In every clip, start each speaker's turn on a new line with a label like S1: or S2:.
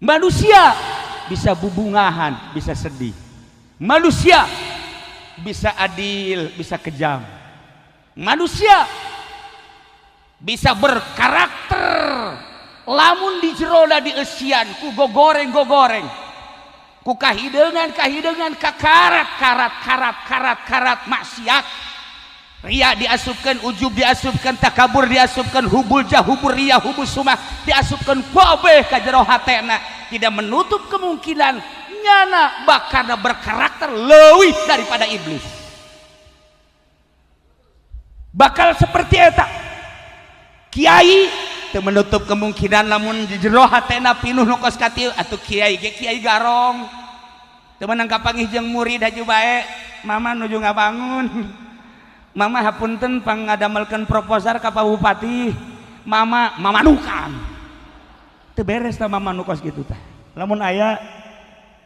S1: Manusia bisa bubungahan, bisa sedih. Manusia bisa adil, bisa kejam. Manusia bisa berkarakter lamun di jerona dieusian ku gogoreng-gogoreng, ku kahideungan-kahideungan, kakarat karat karat karat karat maksiat. Ria diasupkan, ujub diasupkan, takabur diasupkan, hubul jah, hubur ria, hubul sumah diasupkan kabeh ka jero hatena. Tidak menutup kemungkinan nyana bakal berkarakter leuwih daripada iblis. Bakal seperti eta. Kiai teu menutup kemungkinan lamun di jero hatena pinuh nu kos katiu atuh kiai ge kiai garong. Teu meunang kapanggih jeung murid haju bae, mama nuju ngabangun. Mama hapunten pangadamelkeun proposal ka Pak Bupati. Mama mamanukan. Teu beres tah mama nu kos kitu tah. Lamun aya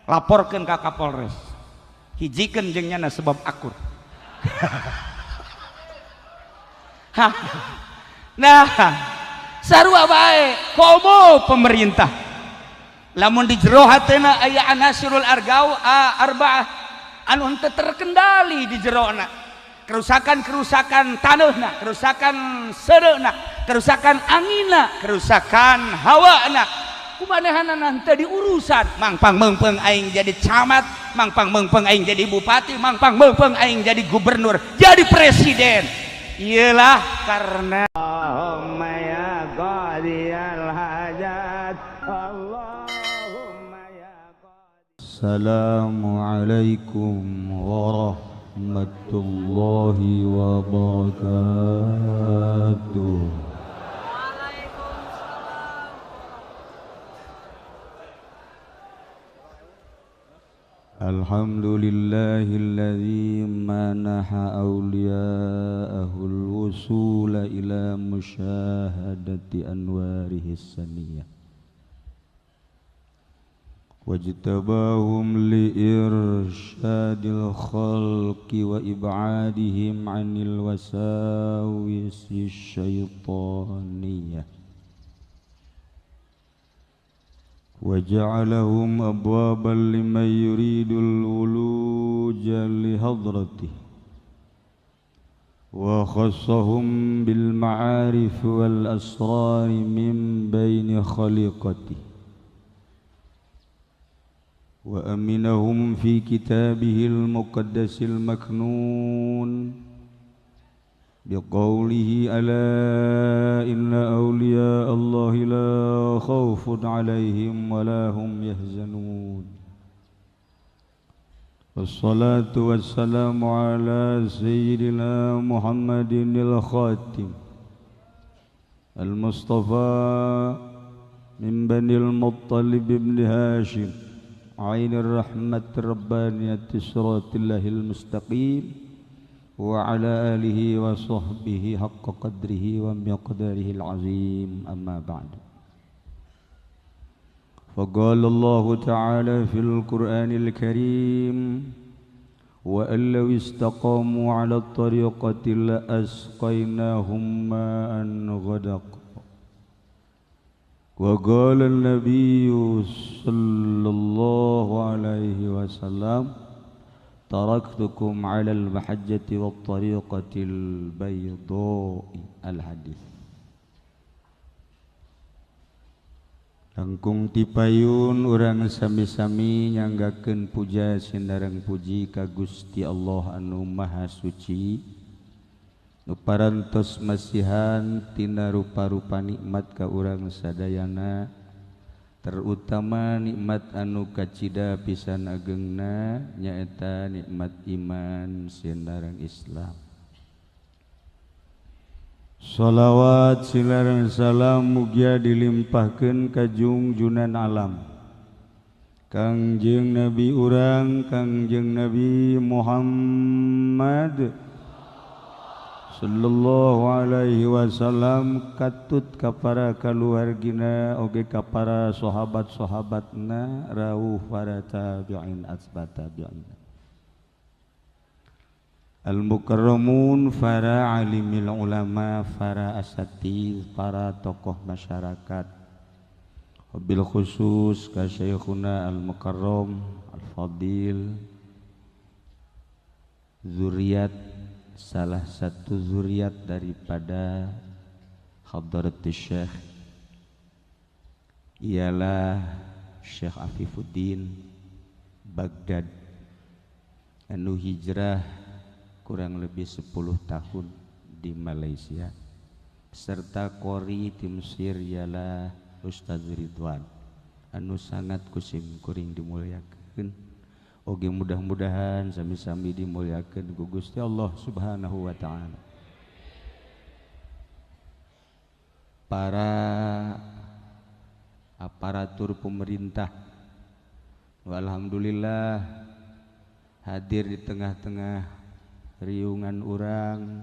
S1: laporkeun ka Kapolres. Hijikeun jeung nyana sebab akur. Nah, sarua bae komo pemerintah. Lamun di jero hatena aya anasirul argau arbaah anu henteu terkendali di jerona. Kerusakan-kerusakan tanahna, kerusakan sereuna, kerusakan anginna, kerusakan hawana. Kumanehanana henteu diurusan. Mangpang meungpeung aing jadi camat, mangpang meungpeung aing jadi bupati, mangpang meungpeung aing jadi gubernur, jadi presiden. Iyalah karena
S2: Allahumma ya qadiyal hajat, Allahumma ya qadi.
S3: Assalamualaikum warahmatullahi wabarakatuh.
S4: Waalaikumsalam.
S3: Alhamdulillahilladzi manaha awliya'ahu al-wusula ila musyahadati anwarihi saniyah wajtabahum liirsyadil khalqi wa ib'adihim 'anil wasawisi syaitaniyah وجعلهم أبوابا لمن يريد الولوج لحضرته وخصهم بالمعارف والأسرار من بين خليقته وأمنهم في كتابه المقدس المكنون بقوله ألا إن أولياء الله لا خوف عليهم ولا هم يحزنون. والصلاة والسلام على سيدنا محمد الخاتم المصطفى من بني المطلب بن هاشم عين الرحمة الربانية صراط الله المستقيم وعلى آله وصحبه حق قدره ومقداره العظيم. أما بعد، فقال الله تعالى في القرآن الكريم: وأن لو استقاموا على الطريقة لأسقيناهم ماء غدقا. وقال النبي صلى الله عليه وسلم: تركتكم على المحجة والطريقة البيضاء. الحديث. Langkung tipayun urang sami-sami nyanggakeun puja sinareng puji ka Gusti Allah anu Maha Suci nu parantos masihan tina rupa-rupa nikmat ka urang sadayana, terutama nikmat anu kacida pisan agengna nyaeta nikmat iman sinareng Islam. Shalawat silareng salam mugia dilimpahkeun ka jungjunan alam Kangjeng Nabi urang Kangjeng Nabi Muhammad sallallahu alaihi wasallam, katut ka para kaluargina oge ka para sahabat-sahabatna rawuh para tabi'in asbat tabi'in al-mukarramun, para alimil ulama, para asatidz, para tokoh masyarakat, Wabil khusus ka Syekhuna Al-Mukarram Al-Fadil, zuriat, salah satu zuriat daripada Hadratus Syekh ialah Syekh Afifuddin Baghdad anu hijrah kurang lebih 10 tahun di Malaysia, serta qori di Mesir ialah Ustaz Ridwan anu sangat kusim kuring dimuliakeun. Oge mudah-mudahan sami-sami dimuliakeun ku Gusti Allah Subhanahu wa taala. Para aparatur pemerintah, alhamdulillah hadir di tengah-tengah riungan urang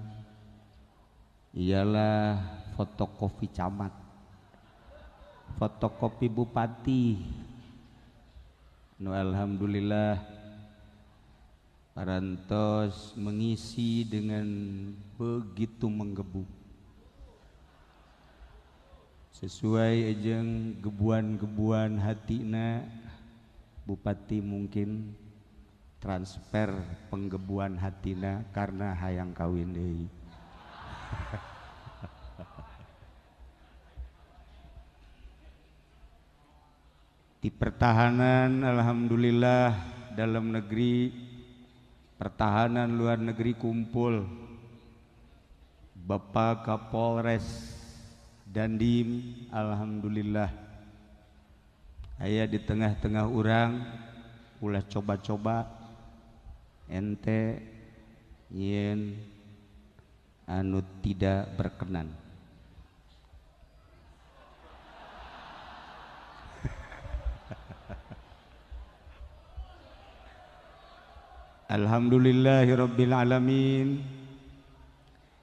S3: ialah fotokopi camat, fotokopi bupati. Nu alhamdulillah parantos mengisi dengan begitu menggebu sesuai jeung gebuan-gebuan hatina. Bupati mungkin transfer penggebuan hatina karena hayang kawin deui. Di pertahanan alhamdulillah dalam negeri, pertahanan luar negeri kumpul. Bapak Kapolres Dandim alhamdulillah aya di tengah-tengah urang, ulah coba-coba ente yen anu tidak berkenan. Alhamdulillahirabbil alamin.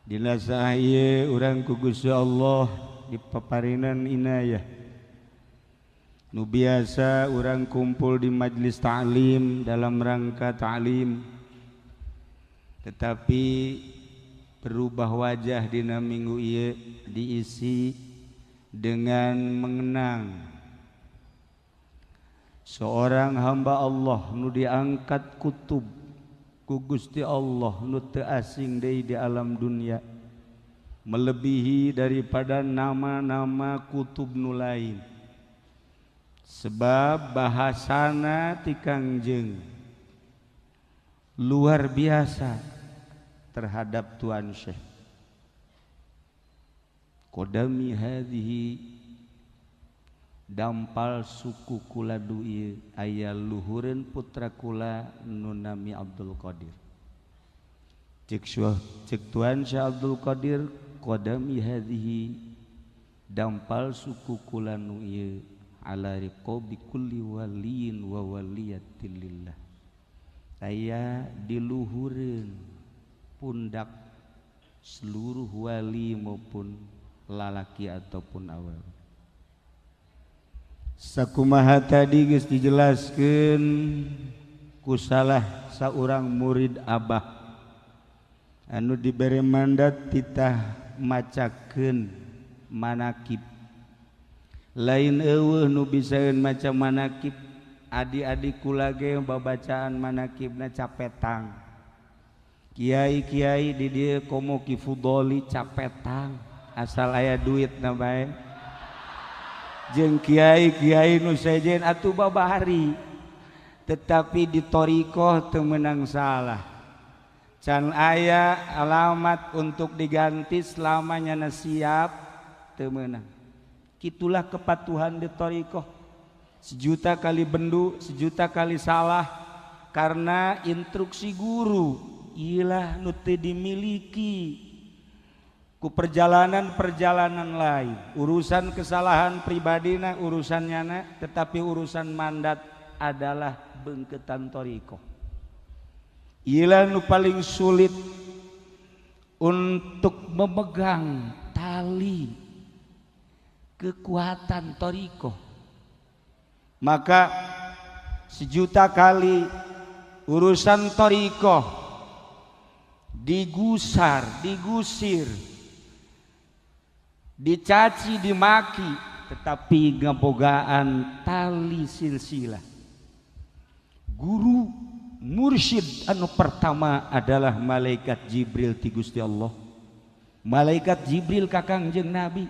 S3: Dina saha ieu urang ku Gusti Allah dipaparinan inayah. Nu biasa urang kumpul di majlis ta'lim dalam rangka ta'lim, tetapi berubah wajah dina minggu ieu diisi dengan mengenang seorang hamba Allah nu diangkat kutub ku Gusti Allah nu teu asing deui di alam dunia, melebihi daripada nama-nama kutub nu lain. Sebab bahasana ti Kangjeng luar biasa terhadap Tuan Syekh. Qadami hadhihi dampal suku kula du'i aya luhureun putra kula nu nami Abdul Qadir. Cek Tuan Syekh Abdul Qadir, qadami hadhihi dampal suku kula nu ieu ala riqabi kulli waliyin wa waliyatin lillah. Aya diluhureun pundak seluruh wali maupun lalaki ataupun awewe. Sakumaha tadi geus dijelaskeun ku salah saurang murid abah anu dibere mandat titah macakeun manakib. Lain eueuh nu bisaeun maca manakib, adi-adi kula ge babacaan manakibna capetang. Kiai-kiai di dieu komo Ki Fudoli capetang, asal aya duitna bae. Jeung kiai-kiai nu sejen atuh babari, tetapi di thariqah teu meunang salah. Can aya alamat untuk diganti selamanya na siap teu meunang. Kitulah kepatuhan di thariqah. Sejuta kali bendu, sejuta kali salah, karena instruksi guru ilah nu teu dimiliki ku perjalanan-perjalanan lain. Urusan kesalahan pribadina urusan nyana, tetapi urusan mandat adalah bengketan thariqah. Ilah nu paling sulit untuk memegang tali kekuatan thariqah. Maka sejuta kali urusan thariqah digusar, digusir, dicaci, dimaki, tetapi ngabogaan tali silsilah. Guru mursyid anu pertama adalah malaikat Jibril ti Gusti Allah. Malaikat Jibril ka Kangjeng Nabi,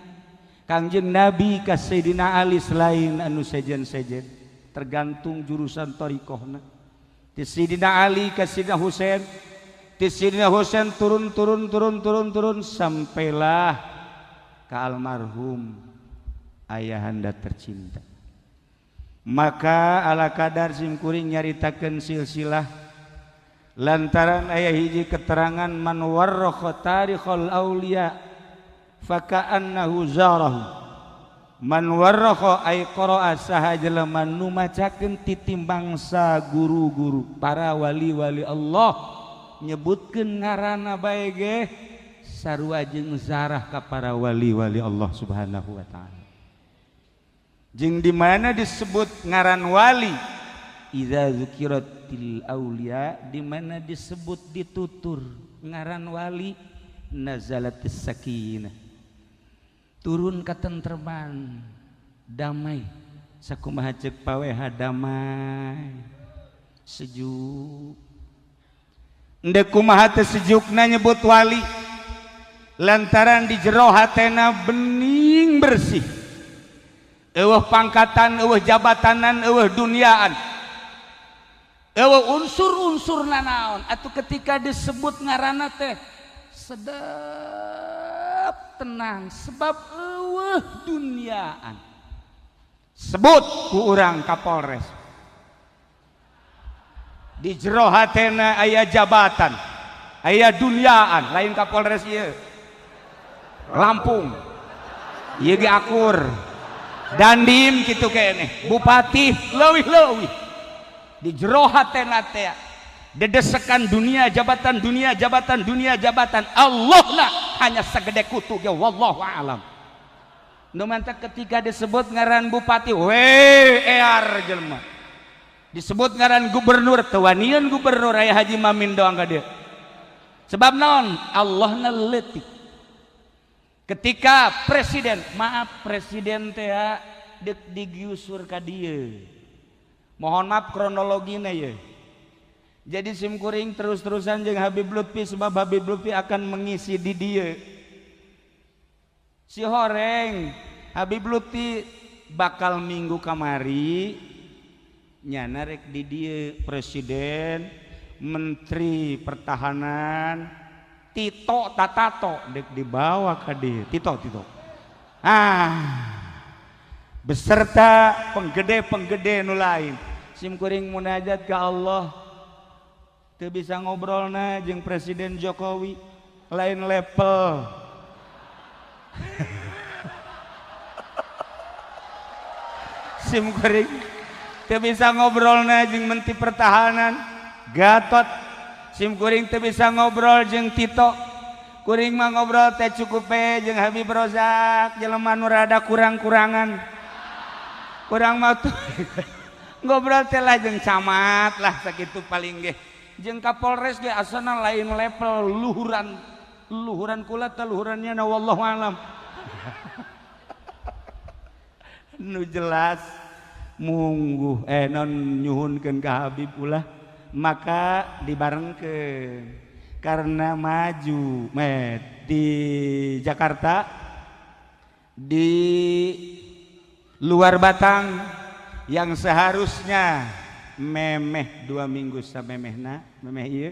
S3: Kangjeng Nabi ka Sayyidina Ali selain anu sejen-sejen, tergantung jurusan thariqahna. Ti Sayyidina Ali ka Sayyidina Husain, ti Sayyidina Husain turun turun turun turun turun sampailah ka almarhum ayahanda tercinta. Maka ala kadar simkuring nyaritakeun silsilah lantaran aya hiji keterangan man warraqa tarikhal auliya faka'annahu zarahu. Man warraqa ay qara'a saha jelema nu macakeun titimbangsa guru-guru para wali-wali Allah nyebutkeun ngaranna bae ge sarua jeung zarah ka para wali-wali Allah Subhanahu wa taala. Jeung di mana disebut ngaran wali idza dzukiratil auliya, di mana disebut ditutur ngaran wali nazalatis sakinah, turun katentreman damai sakumaha ceuk paweha damai sejuk. Endek kumaha teh sejukna nyebut wali lantaran di jero hatena bening bersih, eueuh pangkatan, eueuh jabatanan, eueuh duniaan, eueuh unsur-unsur nanaon. Atuh ketika disebut ngaranna teh sedap tenang sebab eueuh duniaan. Sebut ku urang Kapolres, di jero hatena aya jabatan, aya duniaan, lain Kapolres ieu Lampung ieu ge akur dandim kitu keneh bupati leuwih-leuwih di jero hatena teh dedesekan dunia, jabatan dunia, jabatan dunia, jabatan Allah lah hanya segede kutu ge wallahu alam. Nu mantak ketika disebut ngaran bupati we ear jelema, disebut ngaran gubernur teu wanian gubernur aya Haji Mamin doang ka dieu. Sebab naon? Allahna leutik. Ketika presiden, maaf presiden teh deuk digiusur ka dieu. Mohon maaf kronologina ye. Jadi simkuring terus-terusan jeung Habib Lutfi sebab Habib Lutfi akan mengisi di dieu. Si horeng Habib Lutfi bakal minggu kamari nyana rek di dieu presiden, menteri pertahanan Tito Tatato dek dibawa ka dieu. Tito Tito. Ah. Beserta penggede-penggede nu lain. Simkuring munajat ka Allah teu bisa ngobrolna jeung Presiden Jokowi, lain level. Simkuring teu bisa ngobrolna jeung Menteri Pertahanan Gatot. Simkuring teu bisa ngobrol jeung Tito. Kuring mah ngobrol teh cukup we jeung Habib Rozak, jelema nu rada kurang-kurangan. Kurang mah tuh ngobrol teh lah jeung camat lah sakitu paling ge. Jeung Kapolres ge asana lain level, luhuran luhuran kula teh luhurannya na wallahu alam. Nu jelas mungguh non nyuhunkeun ka Habib ulah maka dibarengkeun karena maju di Jakarta di luar Batang yang seharusnya memeh 2 minggu samemehna memeh ieu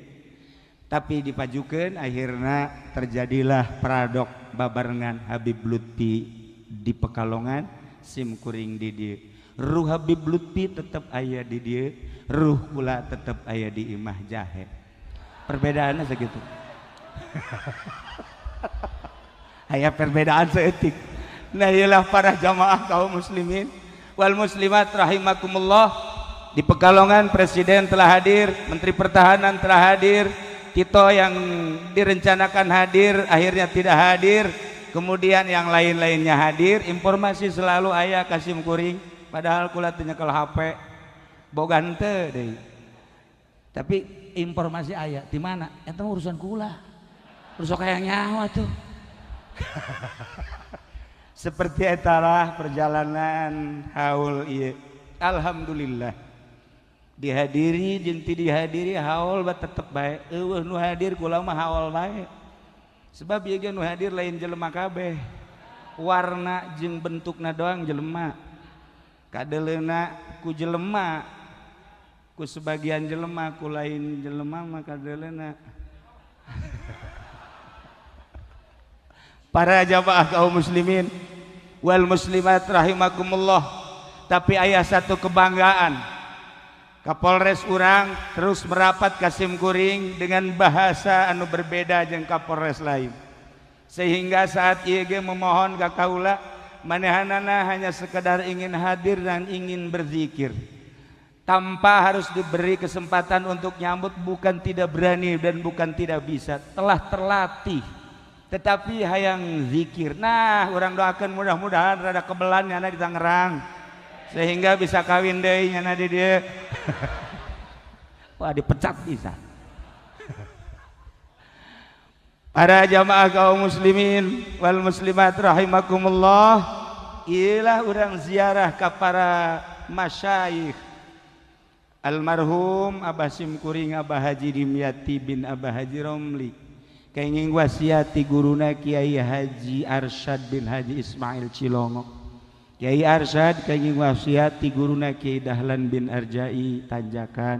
S3: tapi dipajukeun akhirna terjadilah paradok babarengan Habib Lutfi di Pekalongan simkuring di dieu. Ruh Habib Lutfi tetap aya di dieu, ruh kula tetap aya di imah jahe. Perbedaannya segitu. Aya perbedaan seetik. Nah iyalah para jamaah kaum muslimin wal muslimat rahimakumullah. Di Pekalongan presiden telah hadir, menteri pertahanan telah hadir, Tito yang direncanakan hadir akhirnya tidak hadir, kemudian yang lain-lainnya hadir. Informasi selalu aya ka simkuring, padahal kula teu nyekel HP boga henteu deui. Tapi informasi aya di mana? Eta urusan kula. Urusan kayak nyawa tuh. Seperti etalah perjalanan haul ieu. Alhamdulillah dihadiri jeung teu dihadiri haul ba tetep bae. Eueuh nu hadir kula mah haul bae. Sebab ieu ge nu hadir lain jelema kabeh. Warna jeung bentukna doang jelema. Kadeleuna ku jelema, ku sebagian jelema, ku lain jelema mah kadeleuna. Para jamaah kaum muslimin wal muslimat rahimakumullah. Tapi aya satu kebanggaan, Kapolres urang terus merapat ka simkuring dengan bahasa anu berbeda jeung Kapolres lain, sehingga saat ieu ge memohon ka kaula manehanana hanya sekedar ingin hadir dan ingin berzikir tanpa harus diberi kesempatan untuk nyambut. Bukan tidak berani dan bukan tidak bisa, telah terlatih, tetapi hayang zikir. Nah, urang doakan mudah-mudahan rada kebelan nyana di Tangerang sehingga bisa kawin deui nyana di dieu. Wah, dipecat bisa. Para jamaah kaum muslimin wal muslimat rahimakumullah, ilah urang ziarah ka para masyayikh. Almarhum Abah Simkuring Abah Haji Dimyati bin Abah Haji Romli, kenging wasiat ti guruna Kiai Haji Arsyad bin Haji Ismail Cilongok. Kiai Arsyad kenging wasiat ti guruna Kiai Dahlan bin Arjai Tanjakan.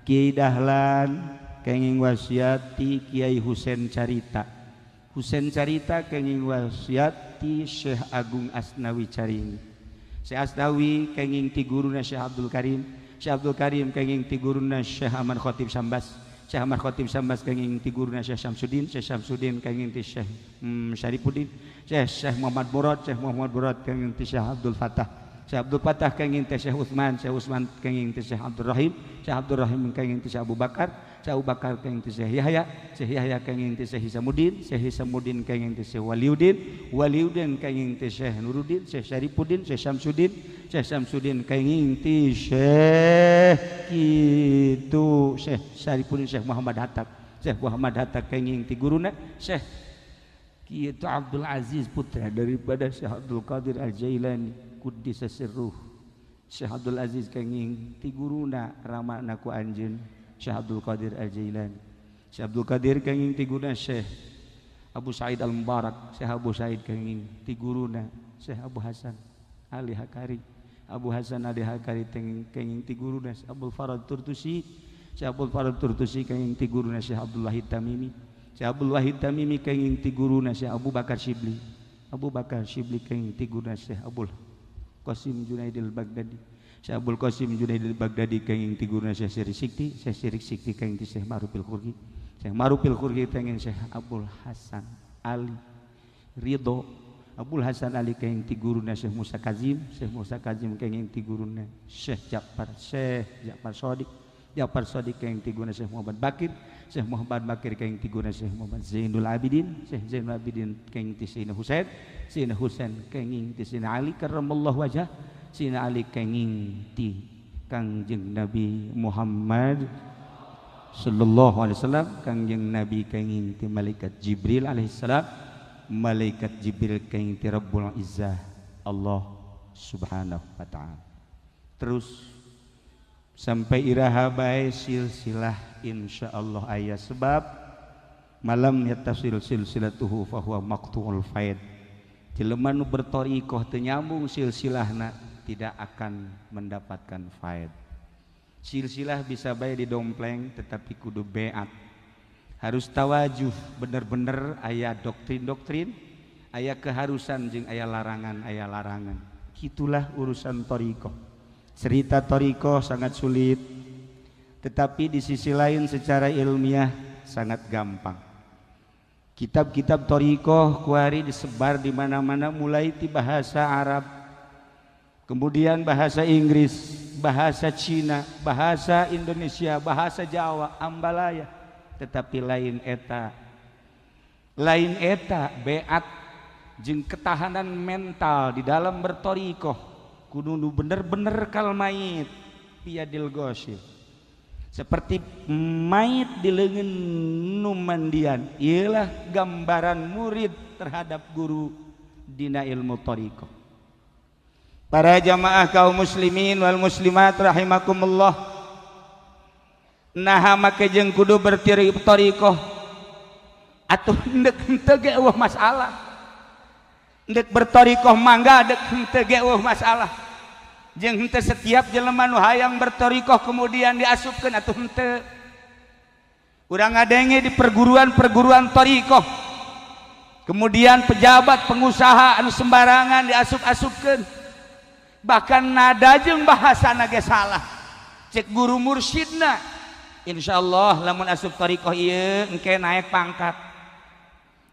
S3: Kiai Dahlan kenging wasiat ti Kiai Husen Carita. Husen Carita kenging wasiat ti Syekh Agung Asnawi Caringi. Syekh Asnawi kenging ti guruna Syekh Abdul Karim. Syekh Abdul Karim kenging ti guruna Syekh Ahmad Khatib Sambas. Syekh Ahmad Khatib Sambas kenging ti guruna Syekh Syamsuddin. Syekh Syamsuddin kenging ti Syekh Syarifuddin. Syekh Muhammad Murad. Syekh Muhammad Murad kenging ti Syekh Abdul Fatah. Syekh Abdul Fatah kenging ti Syekh Utsman. Syekh Utsman kenging ti Syekh Abdul Rahim. Syekh Abdul Rahim kenging ti Syekh Abu Bakar. Syekh Abu Bakar kenging ti Syekh Yahya. Syekh Yahya kenging ti Syekh Hisamuddin. Syekh Hisamuddin kenging ti Syekh Waliuddin. Waliuddin kenging ti Syekh Nuruddin. Syekh Syarifuddin. Syekh Syamsuddin. Syekh Syamsuddin kenging ti Syekh kitu Syekh Syarifuddin Syekh Muhammad Hatta. Syekh Muhammad Hatta kenging ti guruna Syekh kitu Abdul Aziz putra daripada Syekh Abdul Qadir Al-Jailani kuddisa sirruh. Syekh Abdul Aziz kenging ti guruna ramana ku anjeun Syekh Abdul Qadir Al-Jailani. Syekh Abdul Qadir kenging ti guruna Syekh Abu Said Al-Mubarak. Syekh Abu Said kenging ti guruna Syekh Abu Hasan Ali Hakari. Abu Hasan Ali Hakari kenging ti guruna Syekh Abdul Farad Turtusi. Syekh Abdul Farad Turtusi kenging ti guruna Syekh Abdul Wahid Tamimi. Syekh Abdul Wahid Tamimi kenging ti guruna Syekh Abu Bakar Shibli. Abu Bakar Shibli kenging ti guruna Syekh Abul Qasim Junaidil Baghdadi. Syekh Abul Qasim Junaidil Baghdadi kenging ti guruna Syekh Siri Sikti. Syekh Siri Sikti kenging ti Syekh Ma'rufil Khurgi. Syekh Ma'rufil Khurgi kenging Syekh Abul Hasan Ali Ridho. Abul Hasan Ali kenging ti guruna Syekh Musa Kazim. Syekh Musa Kazim kenging ti guruna Syekh Ja'far. Syekh Ja'far Shadiq. Ja'far Shadiq kenging ti guruna Syekh Muhammad Bakir. Syekh Muhammad Bakir kenging ti guruna Syekh Muhammad Zainul Abidin. Syekh Zainul Abidin kenging ti Sayyidina Husain. Sayyidina Husain kenging ti Sayyidina Ali karramallahu wajhah. Sayyidina Ali kenging ti Kangjeng Nabi Muhammad sallallahu alaihi wasallam. Kangjeng Nabi kenging ti malaikat Jibril alaihissalam. Malaikat Jibril kenging ti Rabbul Izzah Allah subhanahu wa ta'ala. Terus sampai iraha bae silsilah insyaallah aya, sebab malam yattasil silsilatuhu fahuwa maqtu'ul faid. Jelema nu berthariqah teu nyambung silsilahna tidak akan mendapatkan faid. Silsilah bisa bae didompleng tetapi kudu beat. Harus tawajuh bener-bener aya doktrin-doktrin, aya keharusan jeung aya larangan, aya larangan. Itulah urusan thariqah. Cerita thariqah sangat sulit, tetapi di sisi lain secara ilmiah sangat gampang. Kitab-kitab thariqah kuari disebar di mana-mana, mulai di bahasa Arab, kemudian bahasa Inggris, bahasa Cina, bahasa Indonesia, bahasa Jawa, ambalaya. Tetapi lain eta, lain eta beat jeung ketahanan mental di dalam berthariqah kudu nu bener-bener kal mayit piadil gosil, seperti mayit di leungeun nu mandian. Ieulah gambaran murid terhadap guru. dina ilmu thariqah. Para jamaah kaum muslimin wal muslimat rahimakumullah, naha make jeung kudu bertiri thariqah atuh endek henteu ge eueuh masalah. Endek berthariqah mangga, dek henteu ge eueuh masalah. Jeung henteu setiap jelema nu hayang berthariqah kemudian diasupkeun atuh henteu. Urang ngadenge di perguruan-perguruan thariqah, kemudian pejabat pengusaha anu sembarangan diasup-asupkeun, bahkan nada jeung bahasana ge salah. Cek guru mursyidna, insyaallah lamun asup thariqah ieu engke naik pangkat,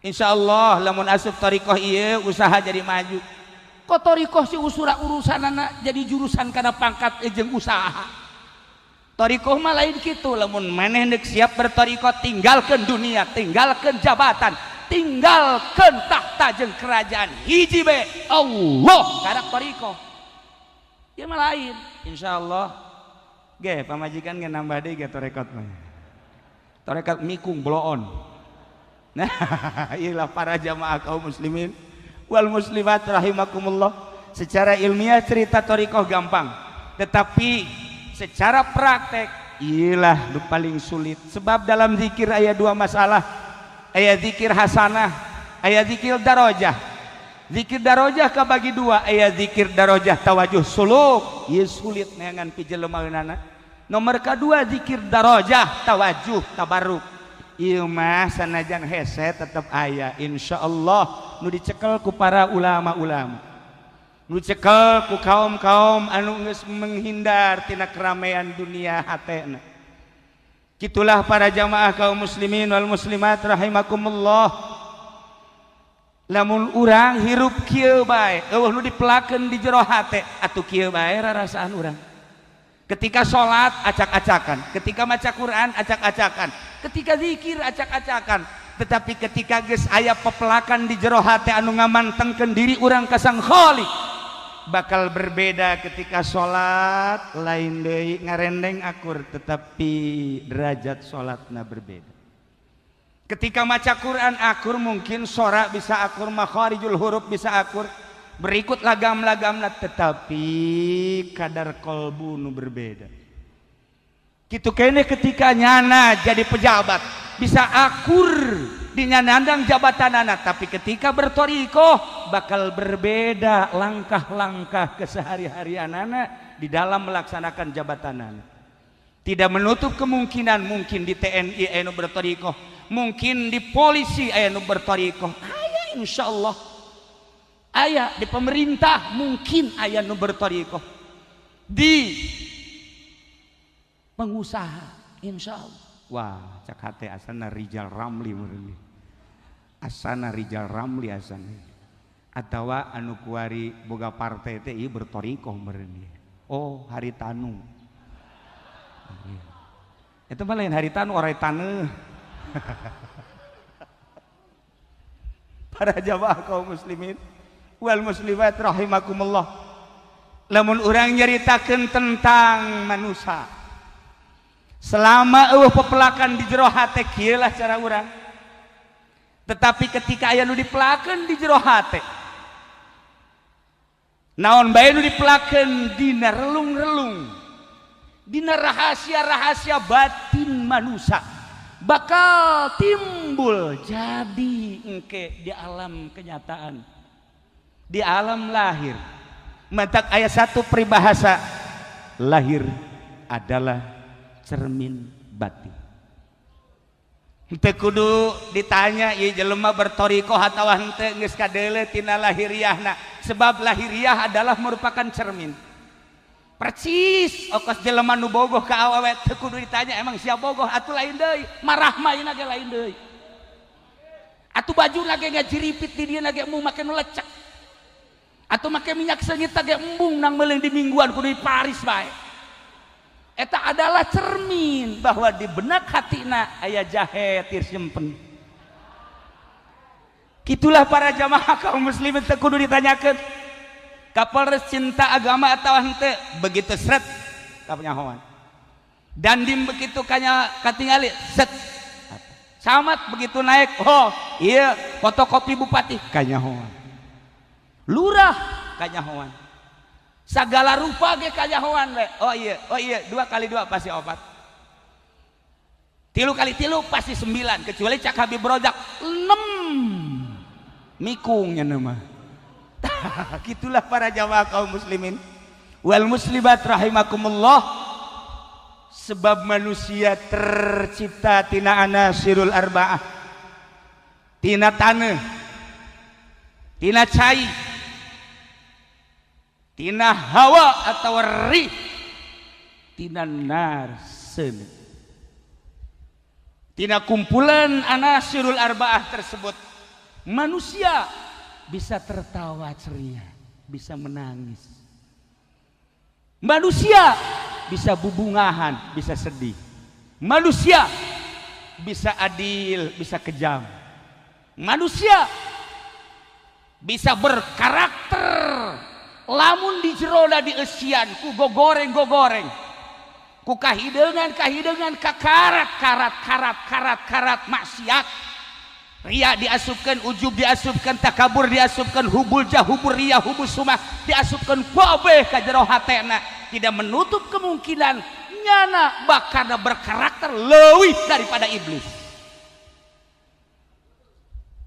S3: insyaallah lamun asup thariqah ieu usaha jadi maju. Kok thariqah si usura urusanana jadi jurusan kana pangkat jeung usaha. Thariqah mah lain kitu. Lamun maneh deuk siap berthariqah, tinggalkeun dunia, tinggalkeun jabatan, tinggalkeun tahta jeung kerajaan, hiji be Allah karak thariqah. Ieu mah lain. Insyaallah ge pamajikan ge nambah deui ge tarekat mah. Tarekat mikung bloon. Nah, iyalah para jamaah kaum muslimin wal muslimat rahimakumullah. Secara ilmiah cerita thariqah gampang, tetapi secara praktek iyalah nu paling sulit. Sebab dalam zikir aya dua masalah, aya zikir hasanah, aya zikir darajah. Zikir darajah kabagi dua, aya zikir darajah tawajuh suluk, ieu sulit neangan pijelemaeunana. Nomor kedua zikir darajah tawajuh tabarruk, ieu mah sanajan hese tetep aya insyaallah nu dicekel ku para ulama-ulama, nu cekel ku kaum-kaum anu geus menghindar tina keramaian dunia hatena. Kitulah para jamaah kaum muslimin wal muslimat rahimakumullah. Lamun urang hirup kieu bae, eueuh nu dipelakeun di jero hate, atuh kieu bae rarasaan urang. Ketika salat acak-acakan, ketika maca Quran acak-acakan, ketika zikir acak-acakan. Tetapi ketika geus aya pepelakan di jero hate anu ngamantengkeun diri urang ka Sang Khalik, bakal berbeda ketika salat lain deui ngarendeng akur, tetapi derajat salatna berbeda. Ketika maca Quran akur, mungkin sorak bisa akur, makharijul huruf bisa akur, berikut lagam-lagamna, tetapi kadar kolbu nu berbeda. Kitu kene ketika nyana jadi pejabat bisa akur di nyanandang jabatanana, tapi ketika berthariqah bakal berbeda langkah-langkah kesehari-harianana di dalam melaksanakan jabatanana. Tidak menutup kemungkinan mungkin di TNI anu berthariqah, mungkin di polisi aya nu berthariqah, aya insyaallah, aya di pemerintah mungkin aya nu berthariqah, di pengusaha insyaallah. Wah, cak hate asana Rijal Ramli meureun. Asana Rijal Ramli asana. Atawa anu kuari boga partai teh ieu berthariqah meureun. Oh, Haritanu. Itu mah lain Haritanu, orai taneuh. Para jamaah kaum muslimin wal muslimat rahimakumullah. Lamun urang nyaritakeun tentang manusia, selama eueuh pepelakan di jero hate kieu lah cara urang. Tetapi ketika aya nu dipelakeun di jero hate, naon bae nu dipelakeun dina relung-relung, dina rahasia-rahasia batin manusia, bakal timbul jadi engke di alam kenyataan, di alam lahir. Matak aya satu peribahasa, lahir adalah cermin batin. Henteu kudu ditanya ieu jelema berthariqah atawa henteu, geus kadeuleu tina lahiriahna, sebab lahiriah adalah merupakan cermin. Percis okos jelema nu bogoh ka awewe teu kudu ditanya emang sia bogoh atuh lain deui, marah mah ieu ge lain deui. Atuh bajuna ge ngajiripit di dieu ge embung make nu lecek. Atuh make minyak seungit ge embung nang meuleung di mingguan kudu di Paris bae. Eta adalah cermin bahwa di benak hatina aya jahe tir simpen. Kitulah para jamaah kaum muslimin teu kudu ditanyakeun. Kapolres cinta agama atau henteu, begitu seret kapenyahoan. Dandim begitu kanya katingali set. Camat begitu naik, oh iya fotokopi bupati kanyahoan.
S1: Lurah kanyahoan. Sagala rupa ge kanyahoan we. Oh iya, oh iya, 2 kali 2 pasti 4. 3 kali 3 pasti 9, kecuali cak Habib Rozak 6. Mikungnya nama. Gitulah para jamaah kaum muslimin wal muslimat rahimakumullah. Sebab manusia tercipta tina anasirul arba'ah, tina tanah, tina cai, tina hawa atau rih, tina nar seuneu. Tina kumpulan anasirul arba'ah tersebut manusia bisa tertawa ceria, bisa menangis. Manusia bisa bubungahan, bisa sedih. Manusia bisa adil, bisa kejam. Manusia bisa berkarakter. Lamun di jerona dieusian ku gogoreng-gogoreng, ku kahideungan-kahideungan, kakarat karat karat karat karat maksiat. Ria diasupkan, ujub diasupkan, takabur diasupkan, hubul jah, hubur ria, hubul sumah diasupkan kabeh ka jero hatena. Tidak menutup kemungkinan nyana bakal berkarakter leuwih daripada iblis.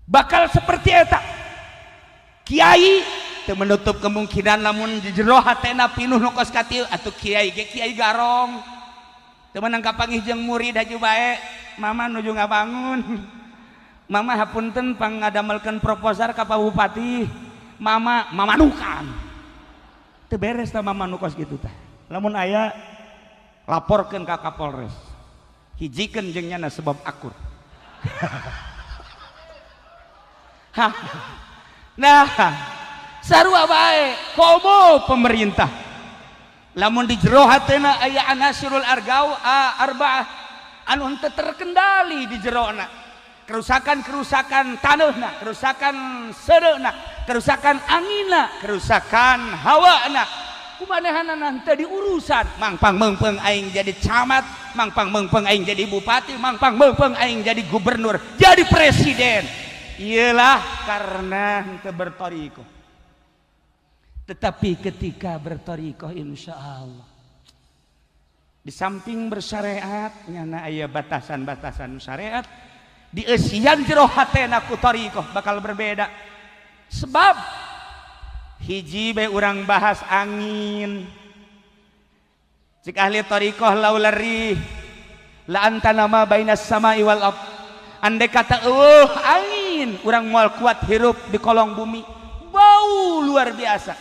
S1: Bakal seperti eta. Kiai teu menutup kemungkinan lamun di jero hatena pinuh nu kos katil atuh kiai ge kiai garong. Teu meunang kapanggih jeung murid haju bae, mama nuju ngabangun. Mama hapunten pangadamelkeun proposal ka Pak Bupati. Mama mamanukan. Teu beres tah mama nu kos kitu tah. Lamun aya laporkeun ka Kapolres. Hijikeun jeung nyana sebab akur. Nah, sarua bae komo pemerintah. Lamun di jero hatena aya anasirul argau arba'ah anu henteu terkendali di jerona. Kerusakan-kerusakan tanahna, kerusakan sereuna, kerusakan anginna, kerusakan hawana. Kumanehanana henteu diurusan. Mangpang meungpeung aing jadi camat, mangpang meungpeung aing jadi bupati, mangpang meungpeung aing jadi gubernur, jadi presiden. Iyalah karena henteu berthariqah. Tetapi ketika berthariqah insya Allah, di samping bersyariat nyana aya batasan-batasan syariat, dieusian jero hatena ku thariqah bakal berbeda. Sebab hiji bae urang bahas angin. Cik ahli thariqah laula rih la antana ma bainas sama'i wal ard. Andai kata eueuh angin, urang moal kuat hirup di kolong bumi. Bau luar biasa.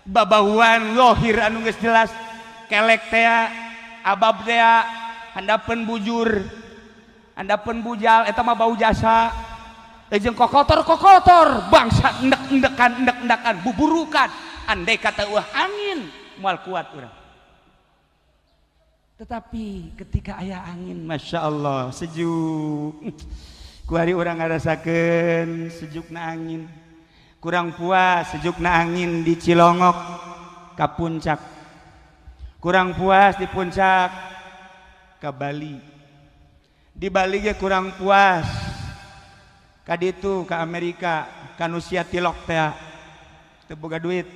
S1: Babauan lohir anu geus jelas, kelek tea, abab tea, handapeun bujur, handapeun bujal eta mah bau jasa. Jeung kokotor-kokotor, bangsa endek-endekan, endek-endekan, buburukan. Andai kata eueuh angin, moal kuat urang. Tetapi ketika aya angin, Masya Allah, sejuk. Kuari urang ngarasakeun sejukna angin. Kurang puas sejukna angin di Cilongok ka puncak. Kurang puas di puncak ka Bali. Di Bali ge kurang puas ka ditu ka Amerika, ka Nusia Tilok teh. Teu boga duit.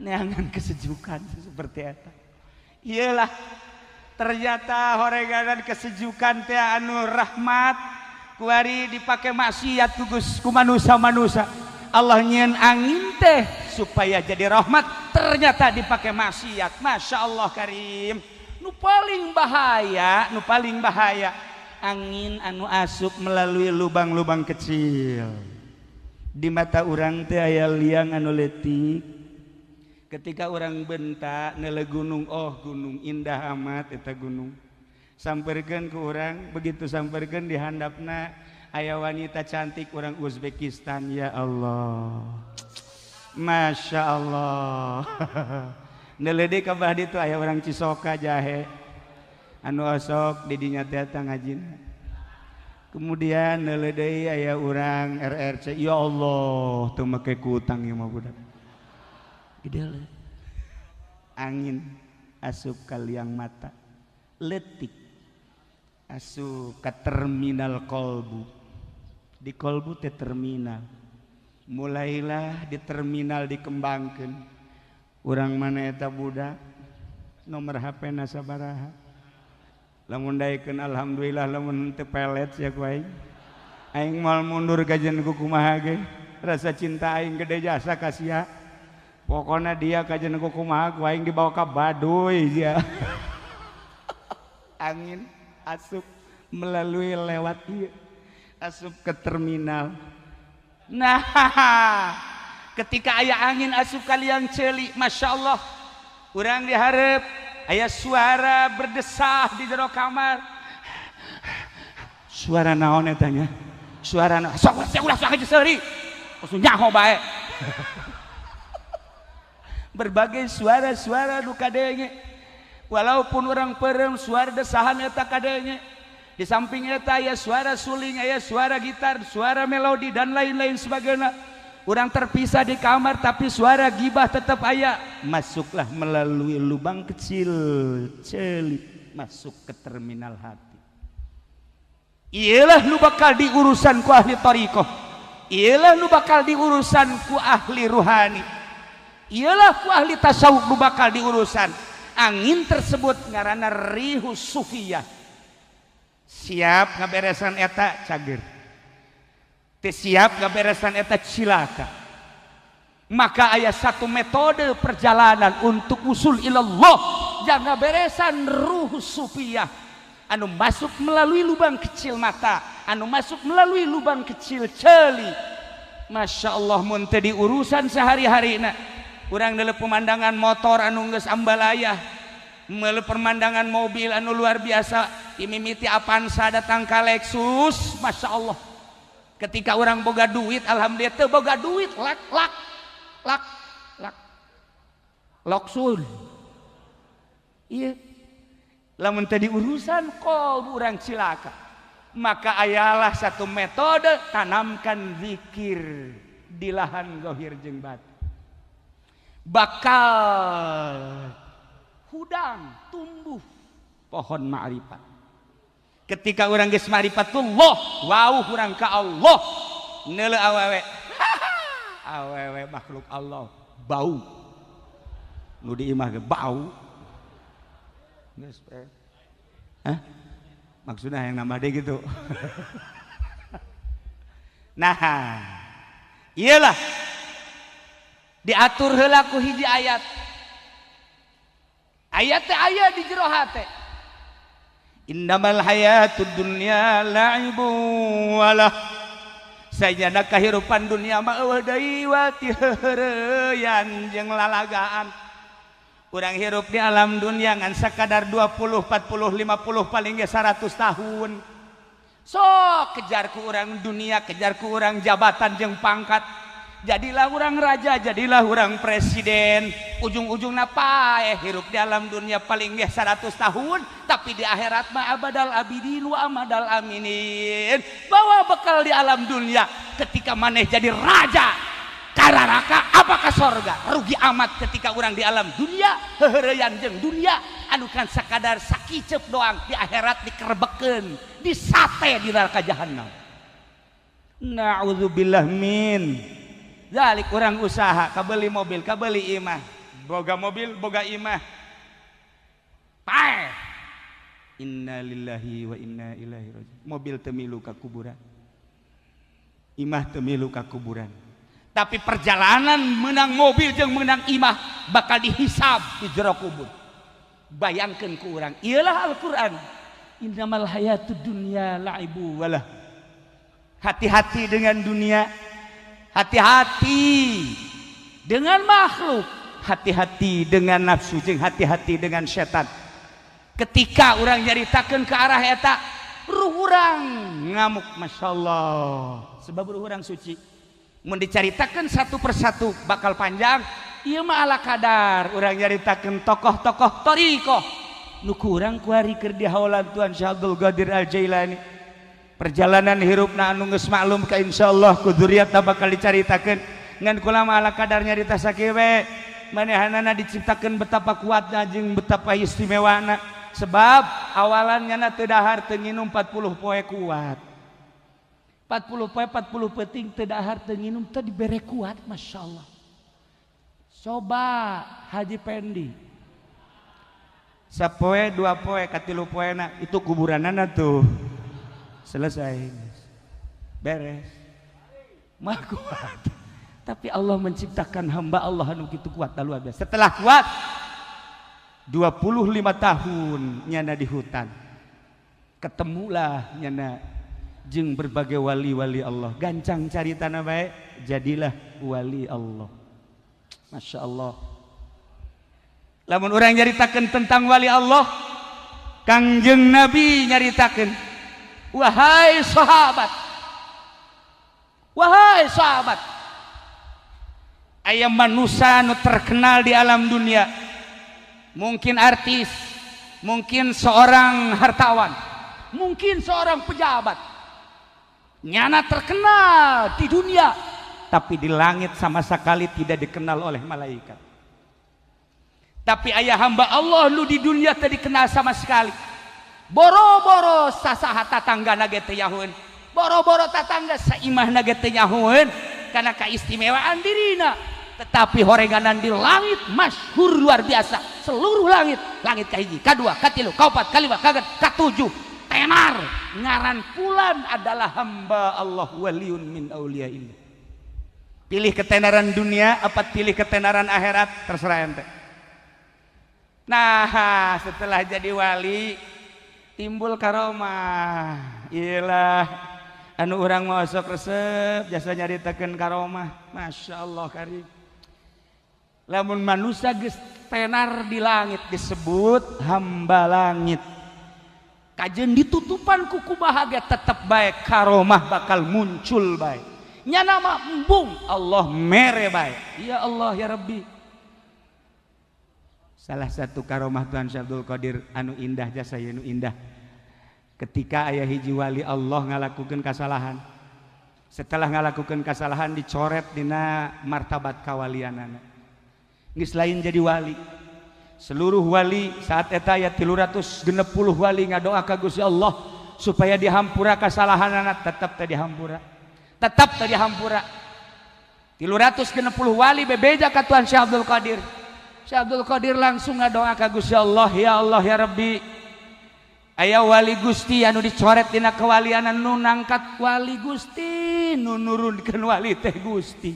S1: Neangan kesejukan seperti eta. Iyalah, ternyata horeganan kesejukan teh anu rahmat kuari dipake maksiat ku manusia-manusia. Allah nyieun angin teh supaya jadi rahmat, ternyata dipake maksiat. Masya Allah karim. Nu paling bahaya, nu paling bahaya angin anu asup melalui lubang-lubang kecil. Di mata urang teh aya liang anu leutik. Ketika orang bentak nele gunung, oh gunung indah amat eta gunung. Samperkeun ku urang, begitu samperkeun di handapna aya wanita cantik orang Uzbekistan, ya Allah. Masya Allah. Nele deui ka bah ditu aya orang Cisoka jahe. Anu osok di dinya teh eta ngajina. Kemudian nele deui aya urang RRC, ya Allah, teu make kutang ieu mah budak. Gede angin asup ka liang mata, letik asup ka terminal kolbu. Di kolbu teh terminal.
S3: Mulailah di terminal dikembangkan. Urang mana eta budak, nomor HP na sabaraha? Lamun daekeun, alhamdulillah, lamun teu, pelet sia ku aing. Aing moal mundur kajen ku kumaha ge. Rasa cinta aing gede jasa ka sia. Pokona dia kajen ku kumaha ku aing dibawa ka Baduy sia. Angin asup melalui lewat ieu. Asup ke terminal. Nah, ketika aya angin asup kalian ceuli, masya Allah, urang diharap aya suara berdesah di jero kamar. Suara naon eta nya? Suara naon? Sok sok, ulah sok aja seuri. Langsung nyaho bae. Berbagai suara-suara nu kadenge. Walaupun orang perem, suara desahan eta kadenge. Di samping eta aya suara suling, aya suara gitar, suara melodi, dan lain-lain sebagainya. Orang terpisah di kamar, tapi suara gibah tetap aya. Masuklah melalui lubang kecil celik, masuk ke terminal hati. Iyalah nu bakal diurusan ku ahli thariqah, iyalah nu bakal diurusan ku ahli ruhani, iyalah ku ahli tasawuf nu bakal diurusan. Angin tersebut ngaranna rihus sufiyah. Siap ngaberesan eta, cager. Teu siap ngaberesan eta, cilaka. Maka aya satu metode perjalanan untuk usul ilallah, jangan beresan ruh sufiyah anu masuk melalui lubang kecil mata, anu masuk melalui lubang kecil celi. Masya Allah, mun teu diurusan sehari-hari na, urang dalam pemandangan motor anu geus ambalayah, melalui pemandangan mobil anu luar biasa, imimiti Avanza datang ke Lexus. Masya Allah, ketika orang boga duit, alhamdulillah, teu boga duit, lak lak lak lak loksul. Iya, lamun tadi urusan kol, urang cilaka. Maka ayalah satu metode, tanamkan zikir di lahan zohir jeung batin, bakal hudang tumbuh pohon ma'rifat. Ketika orang geus ma'rifatullah, wow, urang ka Allah, neuleu awewe, awewe makhluk Allah bau, nu di imah ge bau geus. Hah? Maksudnya yang nambah deh gitu. Nah, iyalah diatur heula ku hiji ayat. Ayat teh aya di jero hate. Innamal hayatud dunya la'ibu walah. Sajana kahirupan dunia mah eueuh deui wa heureyan jeung lalagaan. Urang hirup di alam dunia ngan sakadar 20, 40, 50, paling ge 100 tahun. So kejar ku urang dunia, kejar ku urang jabatan jeung pangkat. Jadilah orang raja, jadilah orang presiden. Ujung-ujungna paeh hirup di alam dunia paling ge 100 tahun, tapi di akhirat mah abadal abidin wa amadal aminin. Bawa bekal di alam dunia ketika maneh jadi raja kararaka apakah sorga. Rugi amat ketika orang di alam dunia heureuyan jeung dunia anu kan sakadar sakiceup doang, di akhirat dikerebekeun, disate di neraka jahanam. Na'udzubillah min zalik. Urang usaha kabeli mobil, kabeli imah, boga mobil, boga imah, paeh. Innalillahi wa inna ilaihi rajiun. Mobil teu milu ka kuburan, imah teu milu ka kuburan, tapi perjalanan menang mobil jeung menang imah bakal dihisab di jero kubur. Bayangkan ku urang, iyalah Al-Quran, innamal hayatud dunya la'ibu walah. Hati-hati dengan dunia, hati-hati dengan makhluk, hati-hati dengan nafsu jeung hati-hati dengan setan. Ketika orang nyaritakeun ke arah eta, ruh urang ngamuk. Masya Allah, sebab ruh urang suci. Mun dicaritakeun satu persatu bakal panjang. Ieu mah ala kadar urang nyaritakeun tokoh-tokoh thariqah nu kurang kuari keur di haulan Tuan Syekh Abdul Qadir Al Jailani, perjalanan hirupna anu geus maklum ka insyaallah ku dzuriatna bakal dicaritakeun. Ngan kula mah ala kadar nyarita sakieu we. Manehanana diciptakeun betapa kuatna jeung betapa istimewana, sebab awalannya na teu dahar teu nginum 40 poe kuat.
S1: 40 poe 40 peuting teu dahar teu nginum teu dibere kuat, Masya Allah. Coba Haji Pendi
S3: sapoe dua poe katilu poena itu kuburanana tuh selesai beres mah kuat.
S1: Tapi Allah menciptakan hamba Allah anu kitu kuat luar biasa.
S3: Setelah kuat 25 tahun nyana di hutan, ketemulah nyana jeung berbagai wali-wali Allah. Gancang caritana bae, jadilah wali Allah. Masya Allah. Lamun urang nyaritakeun tentang wali Allah, Kangjeng Nabi nyaritakeun, wahai sahabat, wahai sahabat, aya manusia nu terkenal di alam dunia, mungkin artis, mungkin seorang hartawan,
S1: mungkin seorang pejabat, nyana terkenal di dunia,
S3: tapi di langit sama sekali tidak dikenal oleh malaikat.
S1: Tapi ayah hamba Allah lu di dunia teu dikenal sama sekali. Boro-boro sasaha tatanggana ge teu nyahoeun, boro-boro tatangga saimahna ge teu nyahoeun karena keistimewaan dirina. Tetapi horenganan di langit masyhur luar biasa, seluruh langit, langit kahiji, kadua, katilu, kaopat, kalima, kagenep, katujuh, tenar ngaran fulan adalah
S3: hamba Allah waliun min auliyaillah. Pilih ketenaran dunia apa pilih ketenaran akhirat, terserah ente. Nah, setelah jadi wali timbul karomah. Iyalah anu urang mau sok resep jasa nyaritakeun karomah. Masya Allah karim. Lamun manusia geus tenar di langit disebut hamba langit.
S1: Kajeun ditutupan ku kumaha ge
S3: tetep bae karomah bakal muncul bae.
S1: Nyana mah embung
S3: Allah mere bae.
S1: Ya Allah ya Rabbi.
S3: Salah satu karomah Tuhan Syekh Abdul Qadir anu indah jasa anu indah. Ketika aya hiji wali Allah ngalakukeun kasalahan. Setelah ngalakukeun kasalahan dicoret dina martabat kawalianana. Geus lain jadi wali. Seluruh wali saat eta aya 360 wali ngadoa ka Gusti Allah supaya dihampura kasalahanana, tetep teu dihampura.
S1: Tetep teu dihampura. 360 wali bebeja ka Tuhan Syekh Abdul Qadir. Syekh Abdul Qadir langsung ngadoa ka Gusti Allah, ya Allah ya Rabbi, aya wali Gusti anu dicoret dina kewalianan, nu nangkat wali Gusti, nu nurunkeun wali teh Gusti.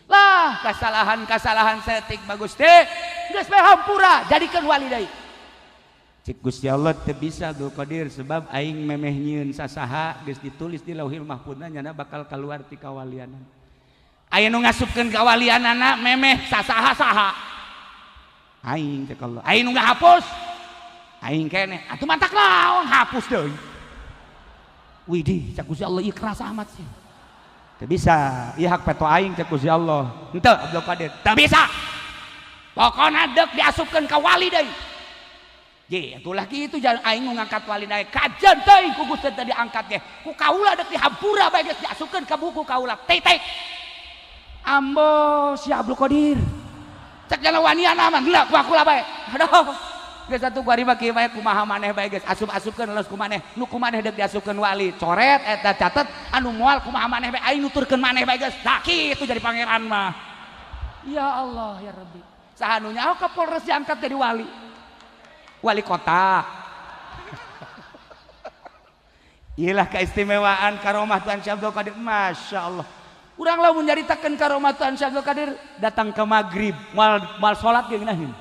S1: Lah kasalahan-kasalahan saeutik mah Gusti, geus bae hampura jadikeun wali deui.
S3: Cik Gusti Allah teu bisa Abdul Qadir sebab aing memeh nyieun sasaha geus ditulis di Lauhil Mahfuzna nyana bakal keluar ti kawalianan.
S1: Aya nu ngasupkeun kawalianana memeh sasaha-saha.
S3: Aing cek Allah,
S1: aing nu ngahapus
S3: aing keneh
S1: atuh mantak naon hapus deui. Widih cek Gusti Allah ieu keras amat sih.
S3: Teu bisa, ieu hak peto aing cek Gusti Allah. Henteu Abdul Qadir,
S1: teu bisa. Pokona deuk diasupkeun ka wali deui. Ye, atuh lah kitu jangan aing nu ngangkat wali deui. Kajen teuing ku Gusti teh diangkat ge. Ku kaula deuk dihampura bae geus diasupkeun ka buku kaula. Titik. Ambo si Abdul Qadir. Cek jalan wanian aman lah ku aku lah bae. Aduh. Geus atuh kuari mah kieu bae kumaha maneh bae geus asup-asupkeun leus ku maneh. Nu ku maneh deuk diasupkeun wali. Coret eta catet anu moal kumaha maneh bae aing nuturkeun maneh bae geus. Tah kitu jadi pangeran mah. Ya Allah ya Rabbi. Saha nu nyaho ka Polres diangkat jadi wali.
S3: Wali kota. Iyalah keistimewaan karomah Tuhan Syekh Abdul Qadir. Masya Allah.
S1: Urang lamun nyaritakeun karomah Tuhan Syekh Abdul Qadir
S3: datang ke maghrib mal mal salat ge ngeunaheun.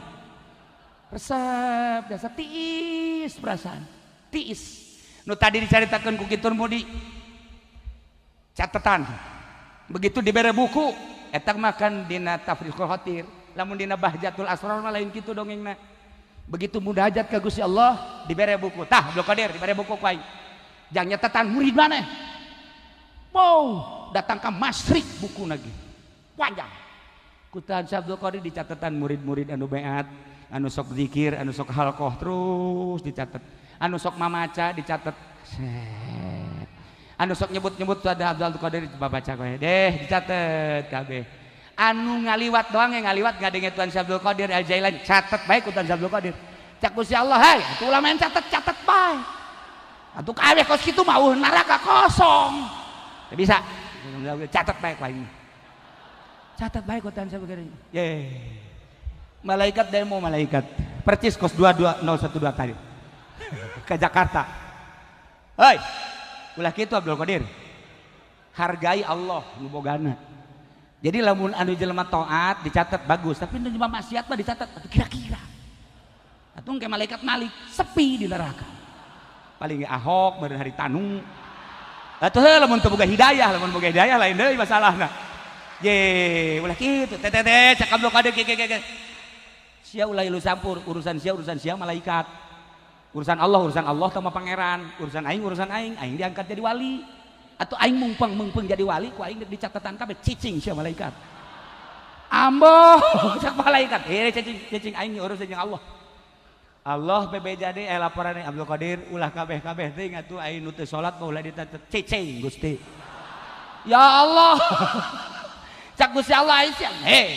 S1: Resep biasa tiis perasaan. Tiis.
S3: Nu tadi dicaritakeun ku Kitur Mudi. Catatan. Begitu dibere buku eta mah kan dina Tafriqul Khatir. Lamun dina Bahjatul Asrar mah lain kitu dongengna.
S1: Begitu munajat ka Gusti Allah
S3: dibere buku. Tah Abdul Qadir dibere buku ku aing.
S1: Jang nyatetan murid maneh. Wow, datang ke Masrik buku lagi. Panjang.
S3: Ku Tuhan Syekh Abdul Qadir dicatetan murid-murid anu beat, anu sok zikir, anu sok halqoh terus dicatet. Anu sok mamaca dicatet. Set. Anu sok nyebut-nyebut tuh ada Abdul Qadir baca kowe. Deh dicatet kabeh. Anu ngaliwat doang yang ngaliwat ngadenge Tuhan Syekh Abdul Qadir Al Jailani catet bae ku Tuhan Syekh Abdul Qadir.
S1: Cak Gusti Allah, hei, atuh ulah main catet-catet bae. Atuh kabeh kos kitu mah eueuh neraka kosong. Teu bisa. Catat baik lain. Catat baik kotan saya begini. Ye. Malaikat demo malaikat. Percis kos 22012 tadi. Ke Jakarta. Hei. Ulah kitu Abdul Qadir. Hargai Allah nu bogana. Jadi lamun anu jelema taat dicatat bagus, tapi nu jelema maksiat mah dicatat atuh kira-kira. Atuh ke malaikat Malik sepi di neraka. Paling Ahok meureun hari tanu. Atuh heuh lamun teu boga hidayah, lamun boga hidayah lain deui masalahna. Ye, ulah kitu teh teh teh cak Abdul Qadir ke ke ke. Sia ulah ilu sampur, urusan sia malaikat. Urusan Allah sama pangeran, urusan aing, aing diangkat jadi wali. Atau aing mungpeng jadi wali, ku aing dicatatan kabeh cicing sia malaikat. Ambo, cak malaikat. Cicing aing urusan jeung Allah. Allah bebeja deui laporan Abdul Qadir ulah kabeh-kabeh teuing atuh aing nu teu salat mah ulah dicatet cicing Gusti. Ya Allah. Cak Gusti Allah aing sia. Hei.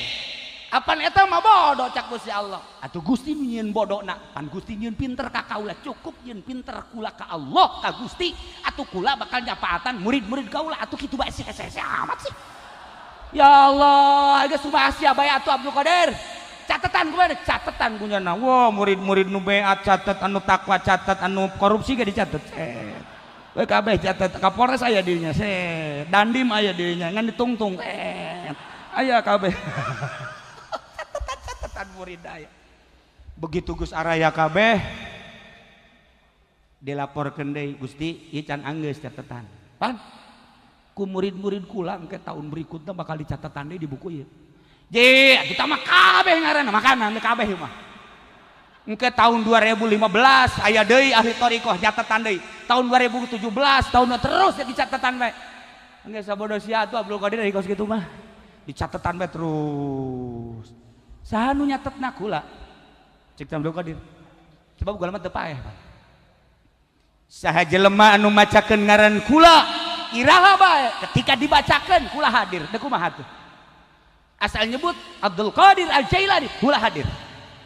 S1: Apan eta mah bodoh cak Gusti Allah. Atuh Gusti nyieun bodona, pan Gusti nyieun pinter ka kaula, cukup nyieun pinter kula ka Allah ka Gusti, atuh kula bakal nyapaatan murid-murid kaula atuh kitu bae sih hese amat sih. Ya Allah, geus kumaha sia bae atuh Abdul Qadir. Catatan kumaha catatan kunyana. Wah, murid-murid nu beat catat, anu takwa catat, anu korupsi ge dicatet. We kabeh catat, Kapolres aya dirinya, set. Dandim aya dirinya, ngan ditungtung. Aya kabeh. Catatan murid aya. Begitu Gus araya kabeh dilaporkeun deui Gusti, ieu can anggeus catatan. Pan ku murid-murid kula engke tahun berikutnya bakal dicatetan deui di buku ieu. Je, kita mah kabeh ngaranna makanan kabeh ieu mah. Engke tahun 2015 aya deui ahli thariqah catatan deui. Tahun 2017 tahun terus jadi catatan bae. Engke sabodo sia atuh Abdul Qadir kos kitu mah. Dicatetan bae terus. Saha nu nyatetna kula? Cek Abdul Qadir. Sebab kula mah teu paeh. Saha jelema anu macakeun ngaran kula iraha bae ketika dibacakeun kula hadir. Deuk kumaha tuh? Asal nyebut Abdul Qadir Al-Jailani kula hadir.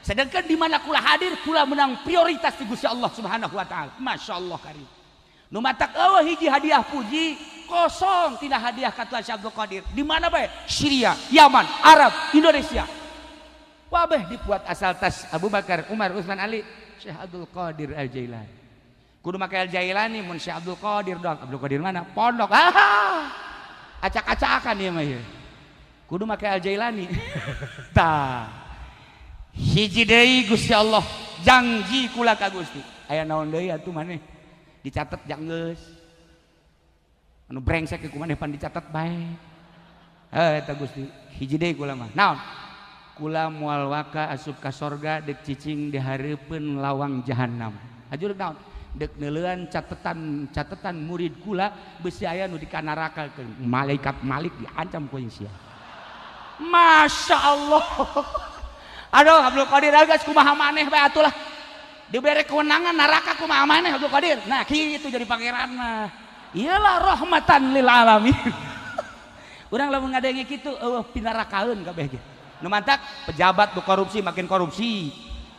S1: Sedangkan di mana kula hadir kula menang prioritas di Gusti Allah Subhanahu wa taala. Masya Allah karim. Nu matak eueuh hiji hadiah puji kosong tina hadiah ka Tuhan Syekh Abdul Qadir. Di mana bae? Syria, Yaman, Arab, Indonesia. Wabeh dibuat asal tas Abu Bakar, Umar, Utsman, Ali, Syekh Abdul Qadir Al-Jailani. Kudu make Al-Jailani mun Syekh Abdul Qadir doang. Abdul Qadir mana? Pondok. Ah. Acak-acakan ieu mah ieu. Kudu make Al-Jailani. Tah. Hiji deui Gusti Allah janji kula ka Gusti. Aya naon deui atuh maneh? Dicatet jang geus. Anu brengsek ku maneh pan dicatet bae. Heuh eta Gusti. Hiji deui kula mah. Naon? Kula moal waka asup ka sorga deuk cicing di hareupeun lawang jahanam. Hajur naon? Deuk neuleuan catatan murid kula beusi aya nu dikanarakakeun. Malaikat Malik diancam ku sia. Masya Allah. Aduh Abdul Qadir geus kumaha maneh bae atuh lah. Dibere kewenangan neraka kumaha maneh Abdul Qadir. Nah kitu jadi pangeran mah. Iyalah rahmatan lil alamin. Urang lamun ngadenge kitu eueuh pinarakaeun kabeh ge. Nu mantak pejabat nu korupsi makin korupsi.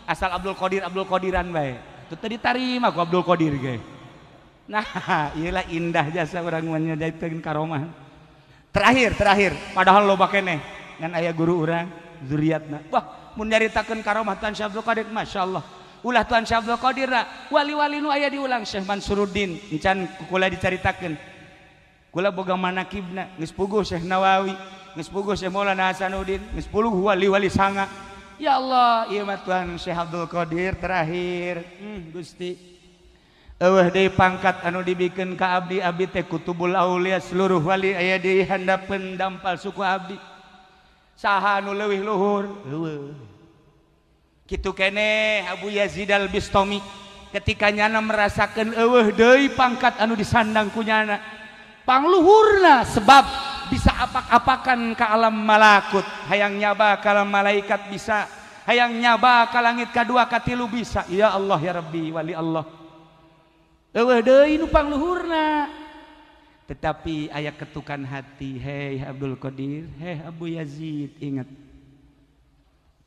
S1: Asal Abdul Qadir Abdul Qadiran bae. Teu ditarima ku Abdul Qadir ge. Nah, iyalah indah jasa urang menyajaikeun karomah. Terakhir padahal loba keneh ngan aya guru urang zuriatna. Wah, mun nyaritakeun karomah Tuan Syekh Abdul Qadir, masyaallah. Ulah Tuan Syekh Abdul Qadir wali-wali nu aya diulang Syekh Mansuruddin encan kula dicaritakeun. Kula boga manakibna geus puguh Syekh Nawawi, geus puguh Syekh Maulana Hasanuddin, geus puguh wali-wali sanga. Ya Allah, ieu mah Tuan Syekh Abdul Qadir terakhir. Gusti. Eueuh deui pangkat anu dibikeun ka abdi, abdi teh kutubul aulia seluruh wali aya di handapeun dampal suku abdi. Saha anu leuwih luhur? Eueuh. Kitu keneh Abu Yazid Al-Bistami ketika nyana merasakeun eueuh deui pangkat anu disandang ku nyana. Pangluhurna sebab bisa apak-apakan ka alam malakut, hayang nyaba ka alam malaikat bisa, hayang nyaba ka langit kadua katilu bisa. Ya Allah ya Rabbi wali Allah. Eueuh deui nu pangluhurna. Tetapi aya ketukan hati, hei Abdul Qadir, hei Abu Yazid, ingat.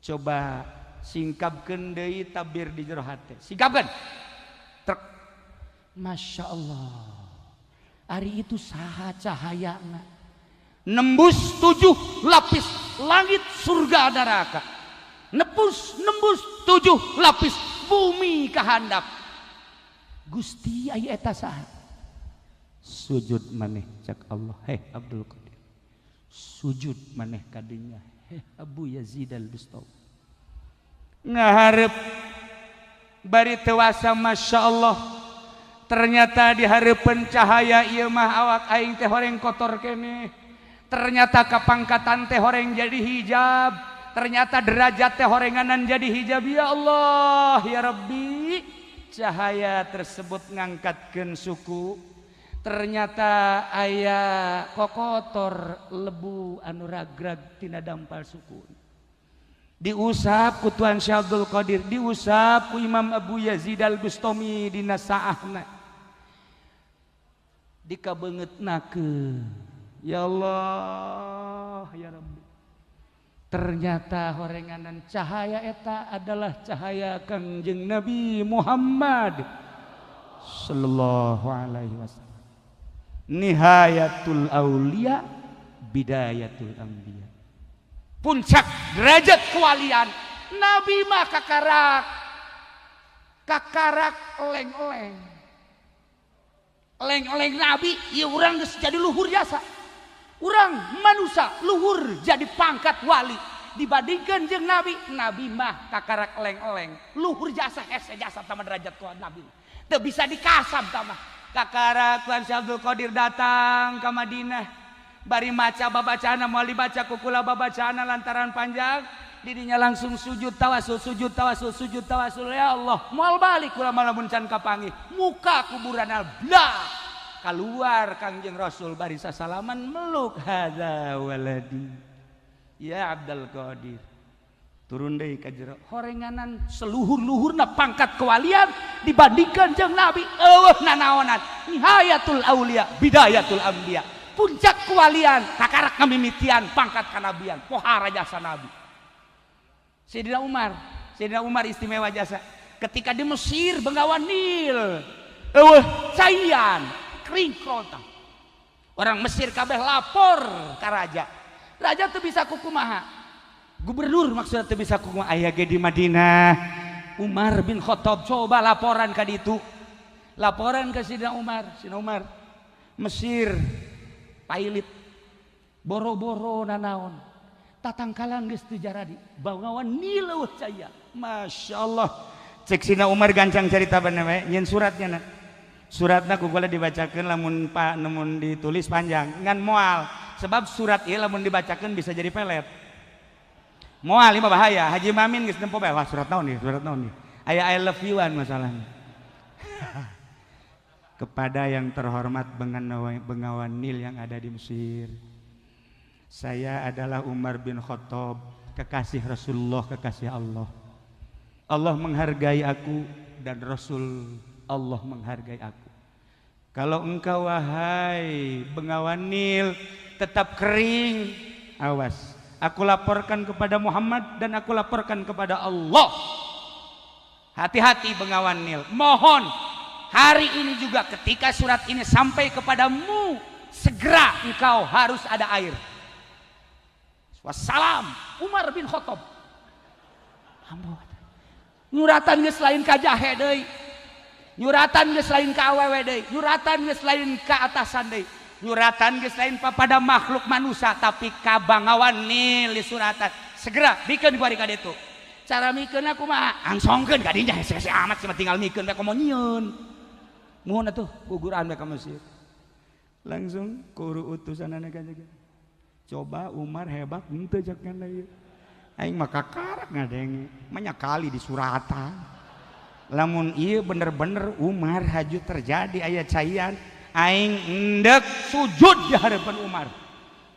S1: Coba singkapkeun deui tabir di jero hate. Singkapkeun. Trek. Masya Allah. Ari itu saha cahayana nembus 7 lapis langit surga neraka, nembus 7 lapis bumi kahandap. Gusti aya eta saha? Sujud maneh cak Allah, heh Abdul Qadir. Sujud maneh kadinya, heh Abu Yazid Al-Bustami. Ngaharep bari tewasa Masya Allah. Ternyata di hareupeun cahaya ieu mah awak aing teh horeng kotor keneh. Ternyata kapangkatan teh horeng jadi hijab. Ternyata derajat teh horenganan jadi hijab. Ya Allah ya Rabbi. Cahaya tersebut ngangkatkeun suku. Ternyata aya kokotor lebu anu ragrag tina dampal suku. Diusap ku Tuan Syekh Abdul Qadir, diusap ku Imam Abu Yazid Al-Bustami dina saahna. Dikabeungeutnakeun. Ya Allah ya Rabbi. Ternyata horenganan cahaya eta adalah cahaya Kangjeng Nabi Muhammad sallallahu alaihi wasallam. Nihayatul aulia bidayatul anbiya. Puncak derajat kewalian Nabi mah kakarak kakarak eleng-eleng. Eleng-eleng Nabi ieu urang geus jadi luhur jasa. Urang manusia luhur jadi pangkat wali dibandingkan jeung Nabi. Nabi mah kakarak eleng-eleng luhur jasa hese jasa tama derajat ku Nabi. Teu bisa dikasab tama. Kakarak Tuan Syekh Abdul Qadir datang ke Madinah bari maca babacana moal dibaca ku kula babacana lantaran panjang didinya langsung sujud tawasul sujud tawasul sujud tawasul. Ya Allah moal balik kula malamun can kapanggih muka kuburan blah keluar Kangjeng Rasul bari sasalaman meluk hadza waladi ya Abdul Qadir. Turun deui ka jero horenganan seluhur-luhurna pangkat kewalian dibandingkan jeung Nabi eueuh nanaonan. Nihayatul aulia bidayatul anbiya. Puncak kewalian kakarak ngamimitian pangkat kanabian pohara jasa Nabi. Sayyidina Umar, Sayyidina Umar istimewa jasa ketika di Mesir Bengawan Nil eueuh caian kering kerontang. Orang Mesir kabeh lapor ka raja. Raja teu bisa kukumaha. Gubernur maksudnya teu bisa kukumaha aya ge di Madinah. Umar bin Khattab coba laporan ka ditu. Laporan ke Sayyidina Umar, Sayyidina Umar Mesir pailit boro-boro nanaon. Tatangkalan geus teu jaradi. Bengawan Nil eueuh caya. Masya Allah. Cek Sayyidina Umar gancang carita bener we nyeun suratnya na. Suratna ku kula dibacakeun lamun pa namun ditulis panjang ngan moal sebab surat ieu lamun dibacakeun bisa jadi pelet. Moal ieu mah bahaya. Haji Mamin geus nempo bae wah surat naon ieu surat naon ieu. Aya I love you-an masalahna. Kepada yang terhormat Bengawan Nil yang ada di Mesir. Saya adalah Umar bin Khattab, kekasih Rasulullah, kekasih Allah. Allah menghargai aku dan Rasul Allah menghargai aku. Kalau engkau wahai Bengawan Nil tetap kering, awas. Aku laporkan kepada Muhammad dan aku laporkan kepada Allah. Hati-hati Bengawan Nil. Mohon hari ini juga ketika surat ini sampai kepadamu, segera engkau harus ada air. Wassalam Umar bin Khattab. Nyuratan geus lain ka jahe deui. Nyuratan geus lain ka awewe deui, nyuratan geus lain ka atasan deui, nyuratan geus lain papada makhluk manusia tapi ka Bengawan Nil disuratan. Segera bikeun ku ari ka ditu. Cara mikeunna kumaha? Angsongkeun ka dinya hese-hese amat sih tinggal mikeun bae komo nyieun. Muhun atuh guguran bae ka Mesir. Langsung ku utusanana ka coba Umar hebat henteu cek kana ieu. Aing mah kakarak ngadenge, banyak kali disuratan. Lamun ieu bener-bener Umar haju terjadi aya caian aing endek sujud di hadapan Umar.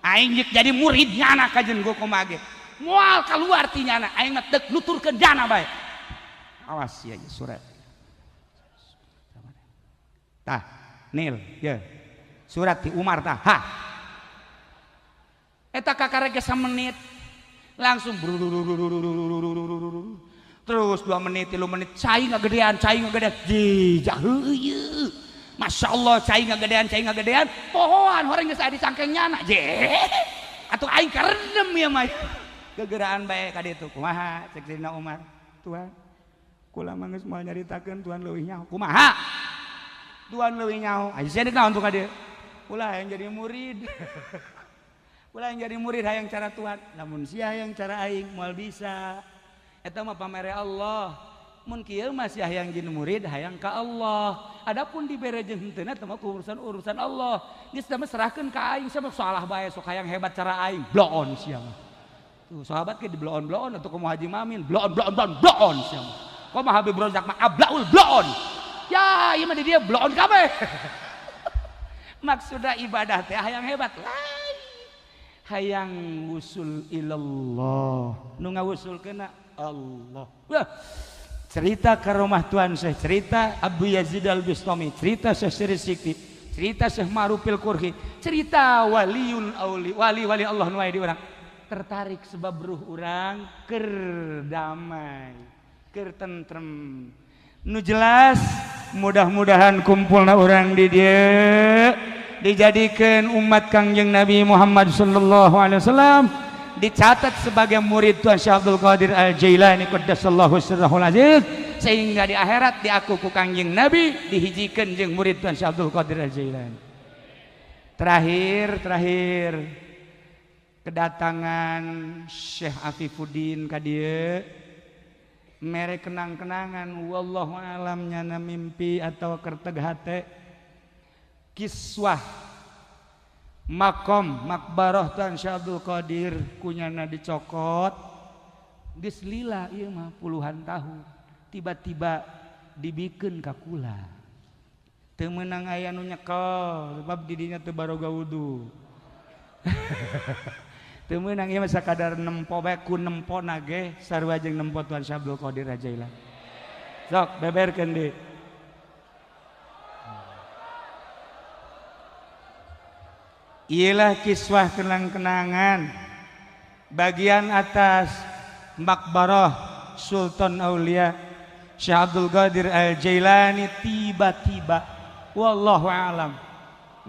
S1: Aing jek jadi murid nyana kajen gua kumaha ge. Moal keluar ti nyana aing mah deuk nuturkeun jana bae. Awas ya surat. Tah, Nil, ye. Surat ti Umar tah. Ha. Eta kakarek ge samenit langsung terus 2 menit 3 menit cai ngagedean jijah heueuh Masya Allah, cai ngagedean, cai ngagedean, pohoan horeng geus aya di cangkeng nyana. Je. Atuh aing karendem ya mah. Gegeraan bae ka ditu. Kumaha cek Sayyidina Umar? Tuhan, kula mah geus moal nyaritakeun, Tuhan leuwih nyaho. Kumaha? Tuhan leuwih nyaho. Aya sia naon tuh ka dieu? Kula hayang jadi murid. Kula hayang jadi murid, hayang cara Tuhan. Lamun sia hayang cara aing moal bisa. Eta mah pamere Allah. Mun kieu mah sia hayang jadi murid, hayang ka Allah. Adapun dibere jeung henteu eta mah urusan-urusan Allah. Geus mah serahkeun ka aing, sia mah salah bae sok hayang hebat cara aing. Bloon sia mah. Tuh sahabat ke di bloon-bloon atau komo Haji Mamin, bloon bloon bloon bloon sia mah. Komo Habib Rozak mah ablaul bloon. Ya, ieu mah di dia bloon kabeh. Maksudna ibadah teh hayang hebat. Lain. Hayang wusul ilallah. Nu ngawusulkeunna Allah. Wah. Cerita karomah Tuhan Syekh, cerita Abu Yazid Al-Bustami, cerita Syekh Siri Sikti, cerita Syekh Ma'rufil Qurhi, cerita waliul auli, wali-wali Allah nu aya di urang. Tertarik sebab ruh urang keur damai, keur tentrem. Nu jelas mudah-mudahan kumpulna urang di dieu dijadikeun umat Kangjeng Nabi Muhammad sallallahu alaihi wasallam, dicatat sebagai murid Tuhan Syekh Abdul Qadir Al-Jailani qaddasallahu sirrahul aziz, sehingga di akhirat diaku ku Kangjeng Nabi dihijikeun jeung murid Tuhan Syekh Abdul Qadir Al-Jailani. Terakhir kedatangan Syekh Afifuddin ka dieu mere kenang-kenangan, wallahu alam nyana mimpi atau kerteg hate, kiswah makom makbaroh Tuhan Syekh Abdul Qadir kunyana dicokot geus lila ieu mah puluhan tahun, tiba-tiba dibikeun ka kula. Teu meunang aya nu nyekel sebab di dinya teu baroga wudu. Teu meunang ieu mah sakadar nempo bae, ku nempo nage sarua jeung nempo Tuhan Syekh Abdul Qadir Jailani. Sok beberkeun deui. Ialah kiswah kenang-kenangan bagian atas makbarah Sultan Aulia Syekh Abdul Qadir Al-Jailani tiba-tiba, wallahu alam.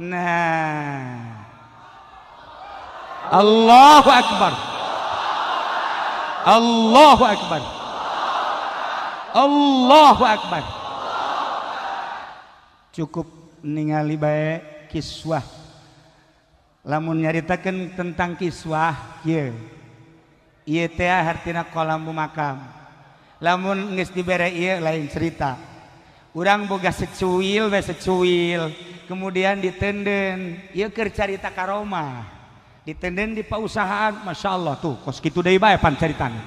S1: Nah, Allahu Akbar, Allahu Akbar, Allahu Akbar. Cukup ningali bae kiswah. Lamun nyaritakeun tentang kiswah ieu, ieu teh hartina kolam makam. Lamun geus dibere ieu lain cerita. Urang boga secuil we secuil, kemudian ditenden ieu keur carita karomah. Ditenden di pausahaan, Masya Allah tuh kos kitu deui bae pan caritana.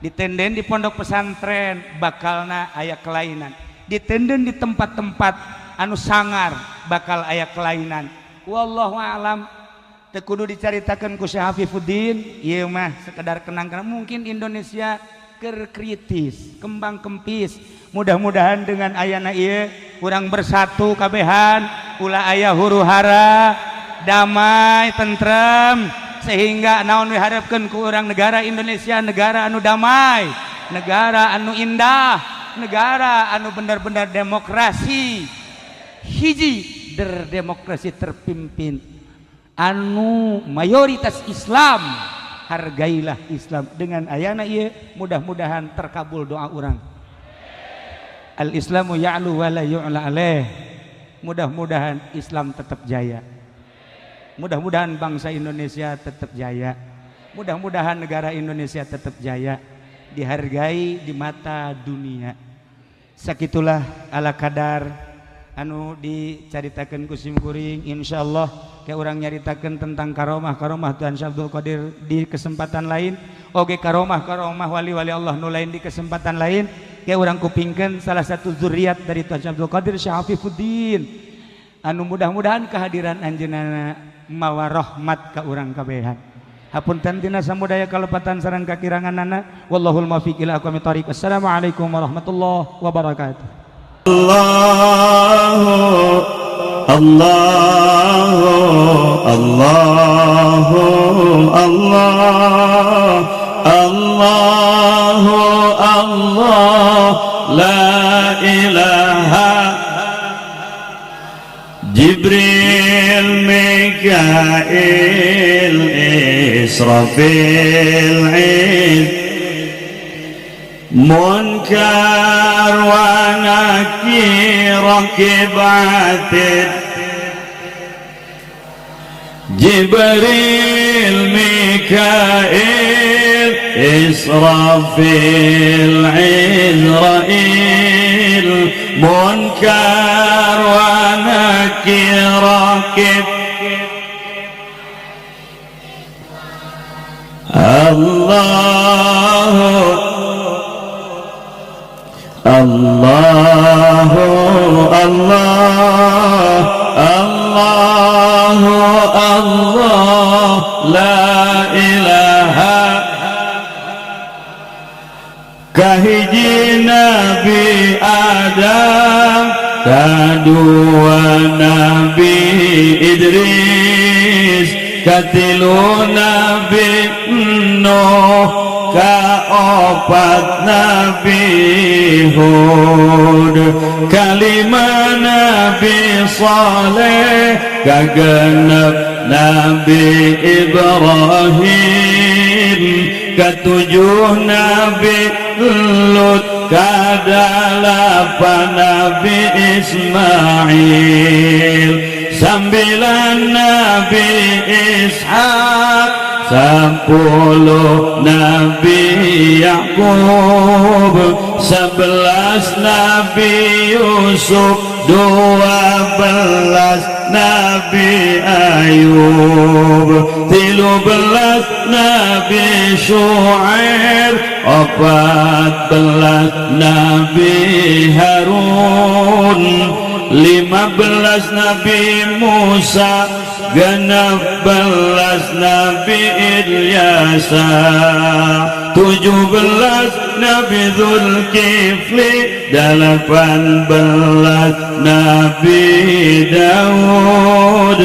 S1: Ditenden di pondok pesantren bakalna aya kelainan. Ditenden di tempat-tempat anu sangar bakal aya kelainan. Wallahu alam, teu kudu dicaritakeun ku Syekh Afifuddin, ieu mah sekedar kenang-kenang. Mungkin Indonesia keur kritis, kembang kempis. Mudah-mudahan dengan ayana ieu urang bersatu kabehan, ulah aya huru-hara, damai, tentrem, sehingga naon diharapkeun ku urang negara Indonesia, negara anu damai, negara anu indah, negara anu bener-bener demokrasi. Hiji demokrasi terpimpin anu mayoritas Islam, hargailah Islam. Dengan ayana ieu mudah-mudahan terkabul doa urang. Al-Islamu ya'lu wa la yu'la alaih. Mudah-mudahan Islam tetap jaya. Mudah-mudahan bangsa Indonesia tetap jaya. Mudah-mudahan negara Indonesia tetap jaya, dihargai di mata dunia. Sakitulah ala kadar anu dicaritakeun ku simkuring. Insyaallah kayak urang nyaritakeun tentang karomah-karomah Tuhan Syekh Abdul Qadir di kesempatan lain, oge karomah-karomah wali-wali Allah nu lain di kesempatan lain. Kayak urang kupingkeun salah satu zuriat dari Tuhan Syekh Abdul Qadir, Syekh Afifuddin, anu mudah-mudahan kehadiran anjeunna mawa rahmat ka urang kabehan. Hapunten tina samudaya kalepatan sareng kakiranganana. Wallahul muwaffiq ila aqwamit thoriq. Wassalamualaikum warahmatullahi wabarakatuh.
S4: Allahu Allahu Allahu Allah Allahu Allah la ilaha
S2: Jibril, Mikail, Israfil, Munkar wa Nakir, Raqib, Atid. Jibril, Mikail, Israfil, Izrail, Munkar wa Nakir, Raqib. Allah Allah Allah Allah Allah, la ilaha. Kahiji Nabi Adam, kadua Nabi Idris, katilu Nabi Nuh, kaopat Nabi Hud, kalima Nabi Saleh, kagenep Nabi Ibrahim, ketujuh Nabi Lut, kadalapan Nabi Ismail, 9 Nabi Ishak, 10 Nabi Yakub, 11 Nabi Yusuf, 12 Nabi Ayub, 13 Nabi Shu'aib, 14 Nabi Harun, 15 Nabi Musa, 16 Nabi Ilyasa, 17 Nabi Zulkifli, 18 Nabi Daud,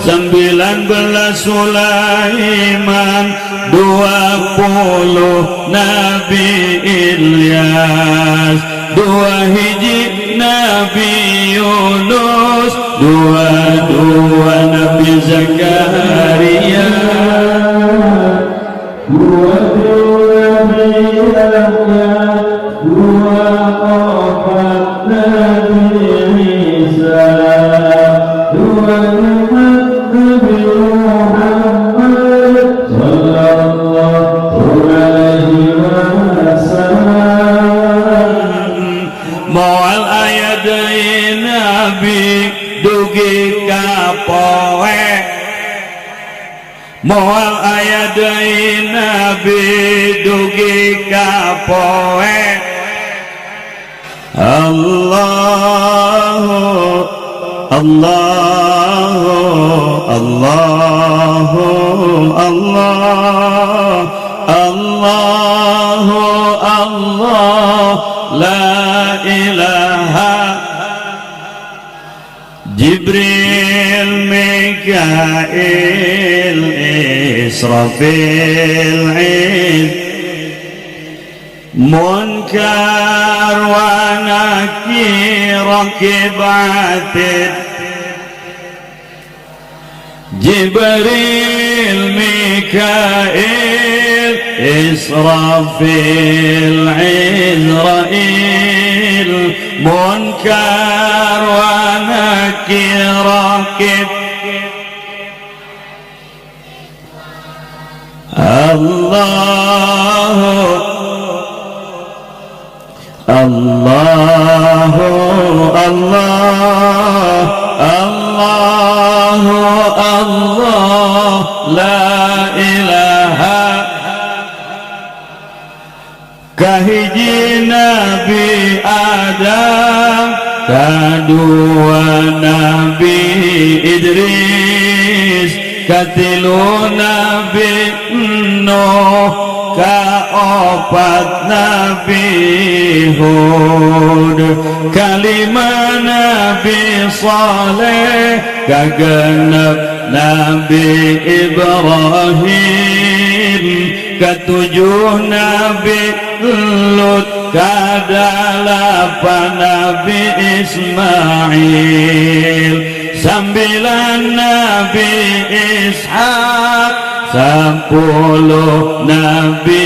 S2: 19 Sulaiman, 20 Nabi Ilyas, 2 Nabi Yunus, 22 Nabi Zakaria,
S4: 23 Nabi Yahya, 24 Nabi Isa, 25 Nabi Muhammad sallallahu alaihi wasallam.
S2: Moal aya deui nabi dugi ka poe, moal aya deui nabi dugi ka poe. Allahu Allahu Allahu Allah Allahu Allah, la ilaha. Jibril, Mikail, Israfil, Munkar wa Nakir, Raqib, Atid. Jibril, Mikail, Israfil, Izrail, Munkar wa Nakir, Raqib. Allahu Allahu Allah Allahu Allah, la ilaha. Kahiji Nabi Adam, kadua Nabi Idris, katilu Nabi Nuh, kaopat Nabi Hud, kalima Nabi Saleh, kagenep Nabi Ibrahim, ketujuh Nabi Lut, kadalapan Nabi Ismail, 19 9 Nabi Ishak, 10 Nabi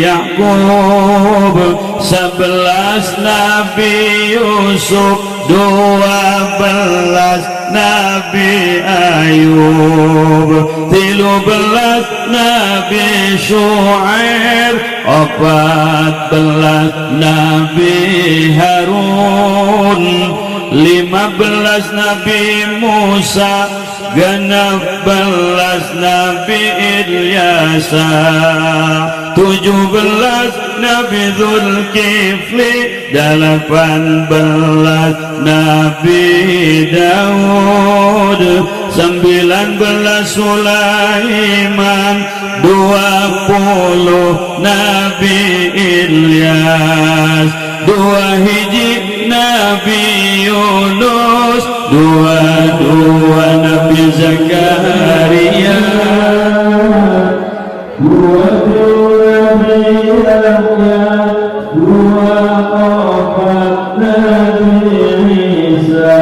S2: Yakub, 11 Nabi Yusuf, 12 Nabi Ayub, 13 Nabi Shu'aib, 14 Nabi Harun, 15 Nabi Musa, 16 Nabi Ilyasa, 17 Nabi Zulkifli, 18 Nabi Daud, 19 Sulaiman, 20 Nabi Ilyas, 2 hiji Nabi Yunus, 22 Nabi Zakaria,
S4: 2 Nabi Yahya, 24 Nabi Isa,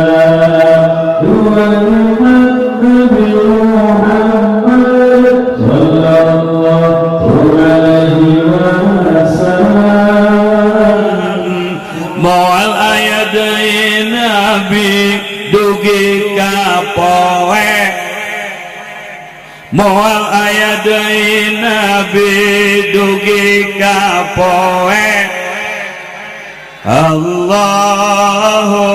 S4: 25 Nabi Muhammad sallallahu alaihi wasallam.
S2: Moal aya deui nabi dugi ka poe, moal aya deui nabi dugi ka poe. Allahu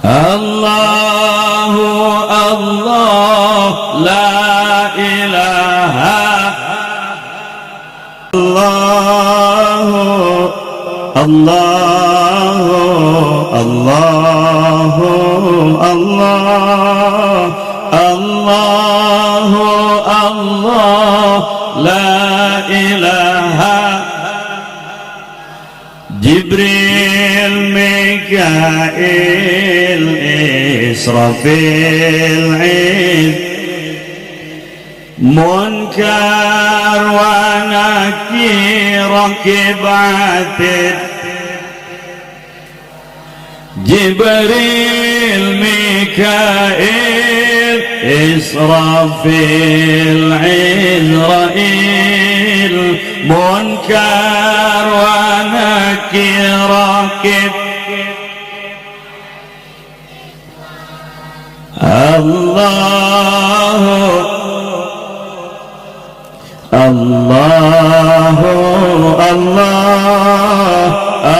S2: Allahu Allah, la ilaha Allahu Allahu Allahu Allah, Allahu Allah, la ilaha. Jibril, Mikail, Israfil, Iz, Munkar wa Nakir, Rakib Atid, Jibril, Mikail, Israfil, Izrail, Munkar wa Nakir, Rakib. Allahu Allahu Allah,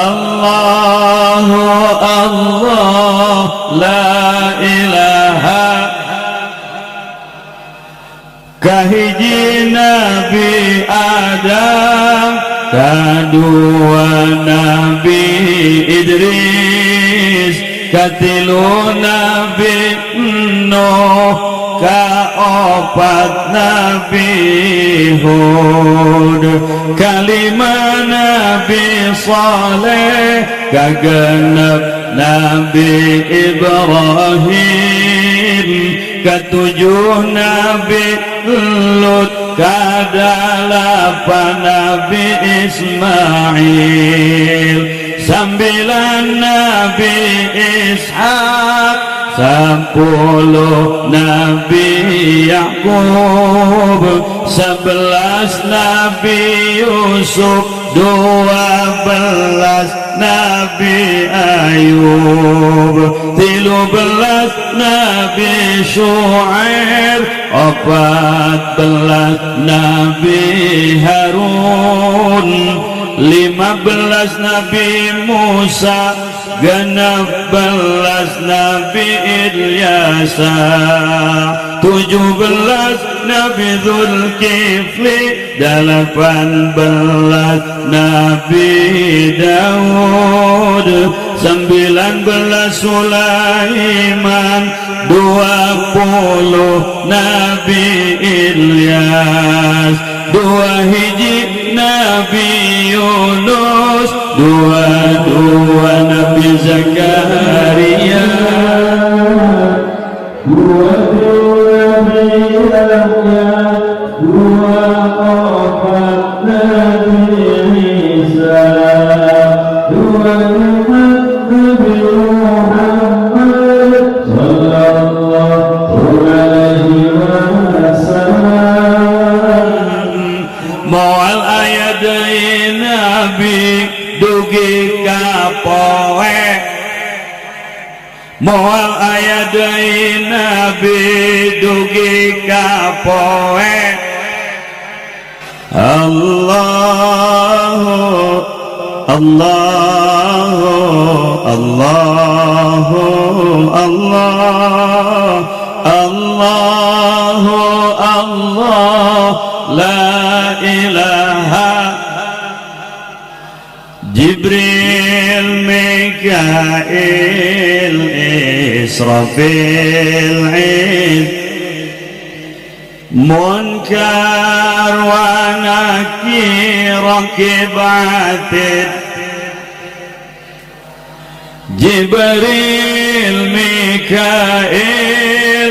S2: Allahu Allah, la ilaha. Kahiji Nabi Adam, kadua Nabi Idris, katilu Nabi Nuh, kaopat Nabi Hud, kalima Nabi Saleh, kagenep Nabi Ibrahim, ketujuh Nabi Lut, kadalapan Nabi Ismail, 9 Nabi Ishak, 10 Nabi Yakub, 11 Nabi Yusuf, 12 Nabi Ayub, 13 Nabi Shu'aib, 14 Nabi Harun, 15 Nabi Musa, 16 Nabi Ilyasa, 17 Nabi Zulkifli, 18 Nabi Daud, 19 Sulaiman, 20 Nabi Ilyas, 2 hiji Nabi Yunus, 22 Nabi Zakaria,
S4: 2 Nabi Yahya, 24 Nabi Isa.
S2: aya deui nabi dugi ka poe, moal aya deui nabi dugi ka poe. Allahu Allahu Allahu Allah Allahu Allah la ilaha. Jibril, Mikail, Israfil, Munkar wa Nakir, Raqib, Atid. Jibril, Mikail,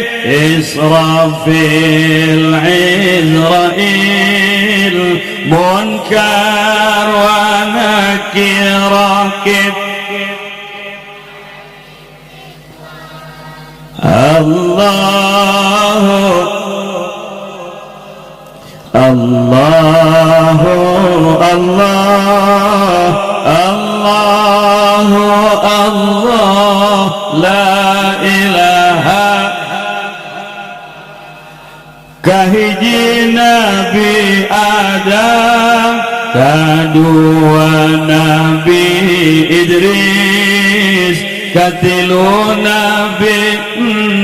S2: Israfil, Izrail, Munkar wa Nakir, Raqib. Allahu Allahu Allah Allahu Allah la ilaha. Kahiji Nabi Adam, kadua Nabi Idris, katilu Nabi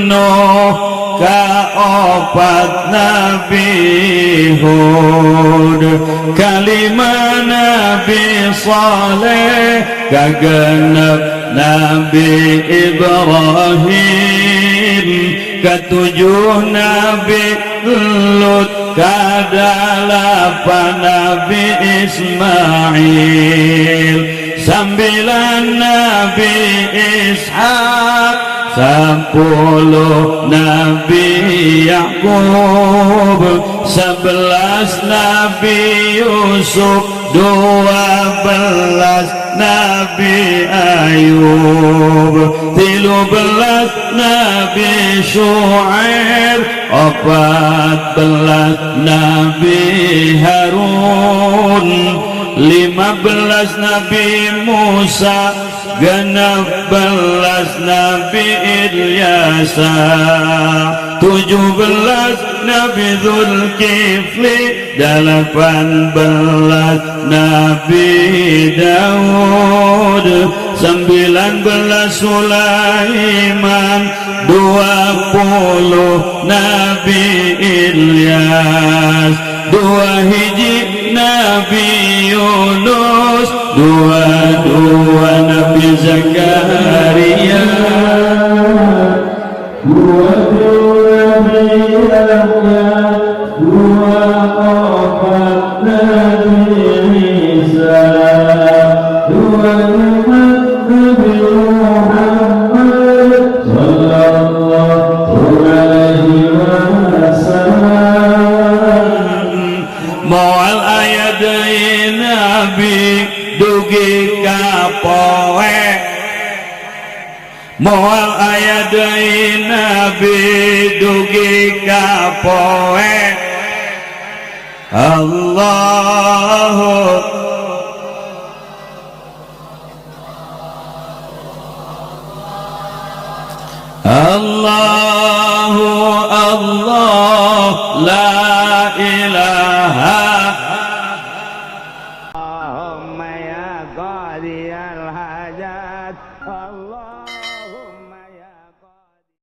S2: Nuh, kaopat Nabi Hud, kalima Nabi Saleh, kagenep Nabi Ibrahim, ketujuh Nabi Lut, kadalapan Nabi Ismail, sambilan Nabi Ishak, 10 Nabi Yakub, 11 Nabi Yusuf, 12 Nabi Ayub, 13 Nabi Shu'aib, 14 Nabi Harun, 15 Nabi Musa, 16 Nabi Ilyasa, 17 Nabi Zulkifli, 18 Nabi Daud, 19 Sulaiman, 20 Nabi Ilyas, 2 hiji Nabi Yunus, 22 Nabi Zakaria,
S4: 2 Nabi Yahya, 2 Nabi Isa, 25 Nabi Muhammad sallallahu alaihi wasallam.
S2: Moal aya deui nabi dugi ka poe, moal aya deui nabi dugi ka poe. Allahu Allahu Allah la ilaha.
S3: Allahumma ya qadiyal hajat, Allahumma.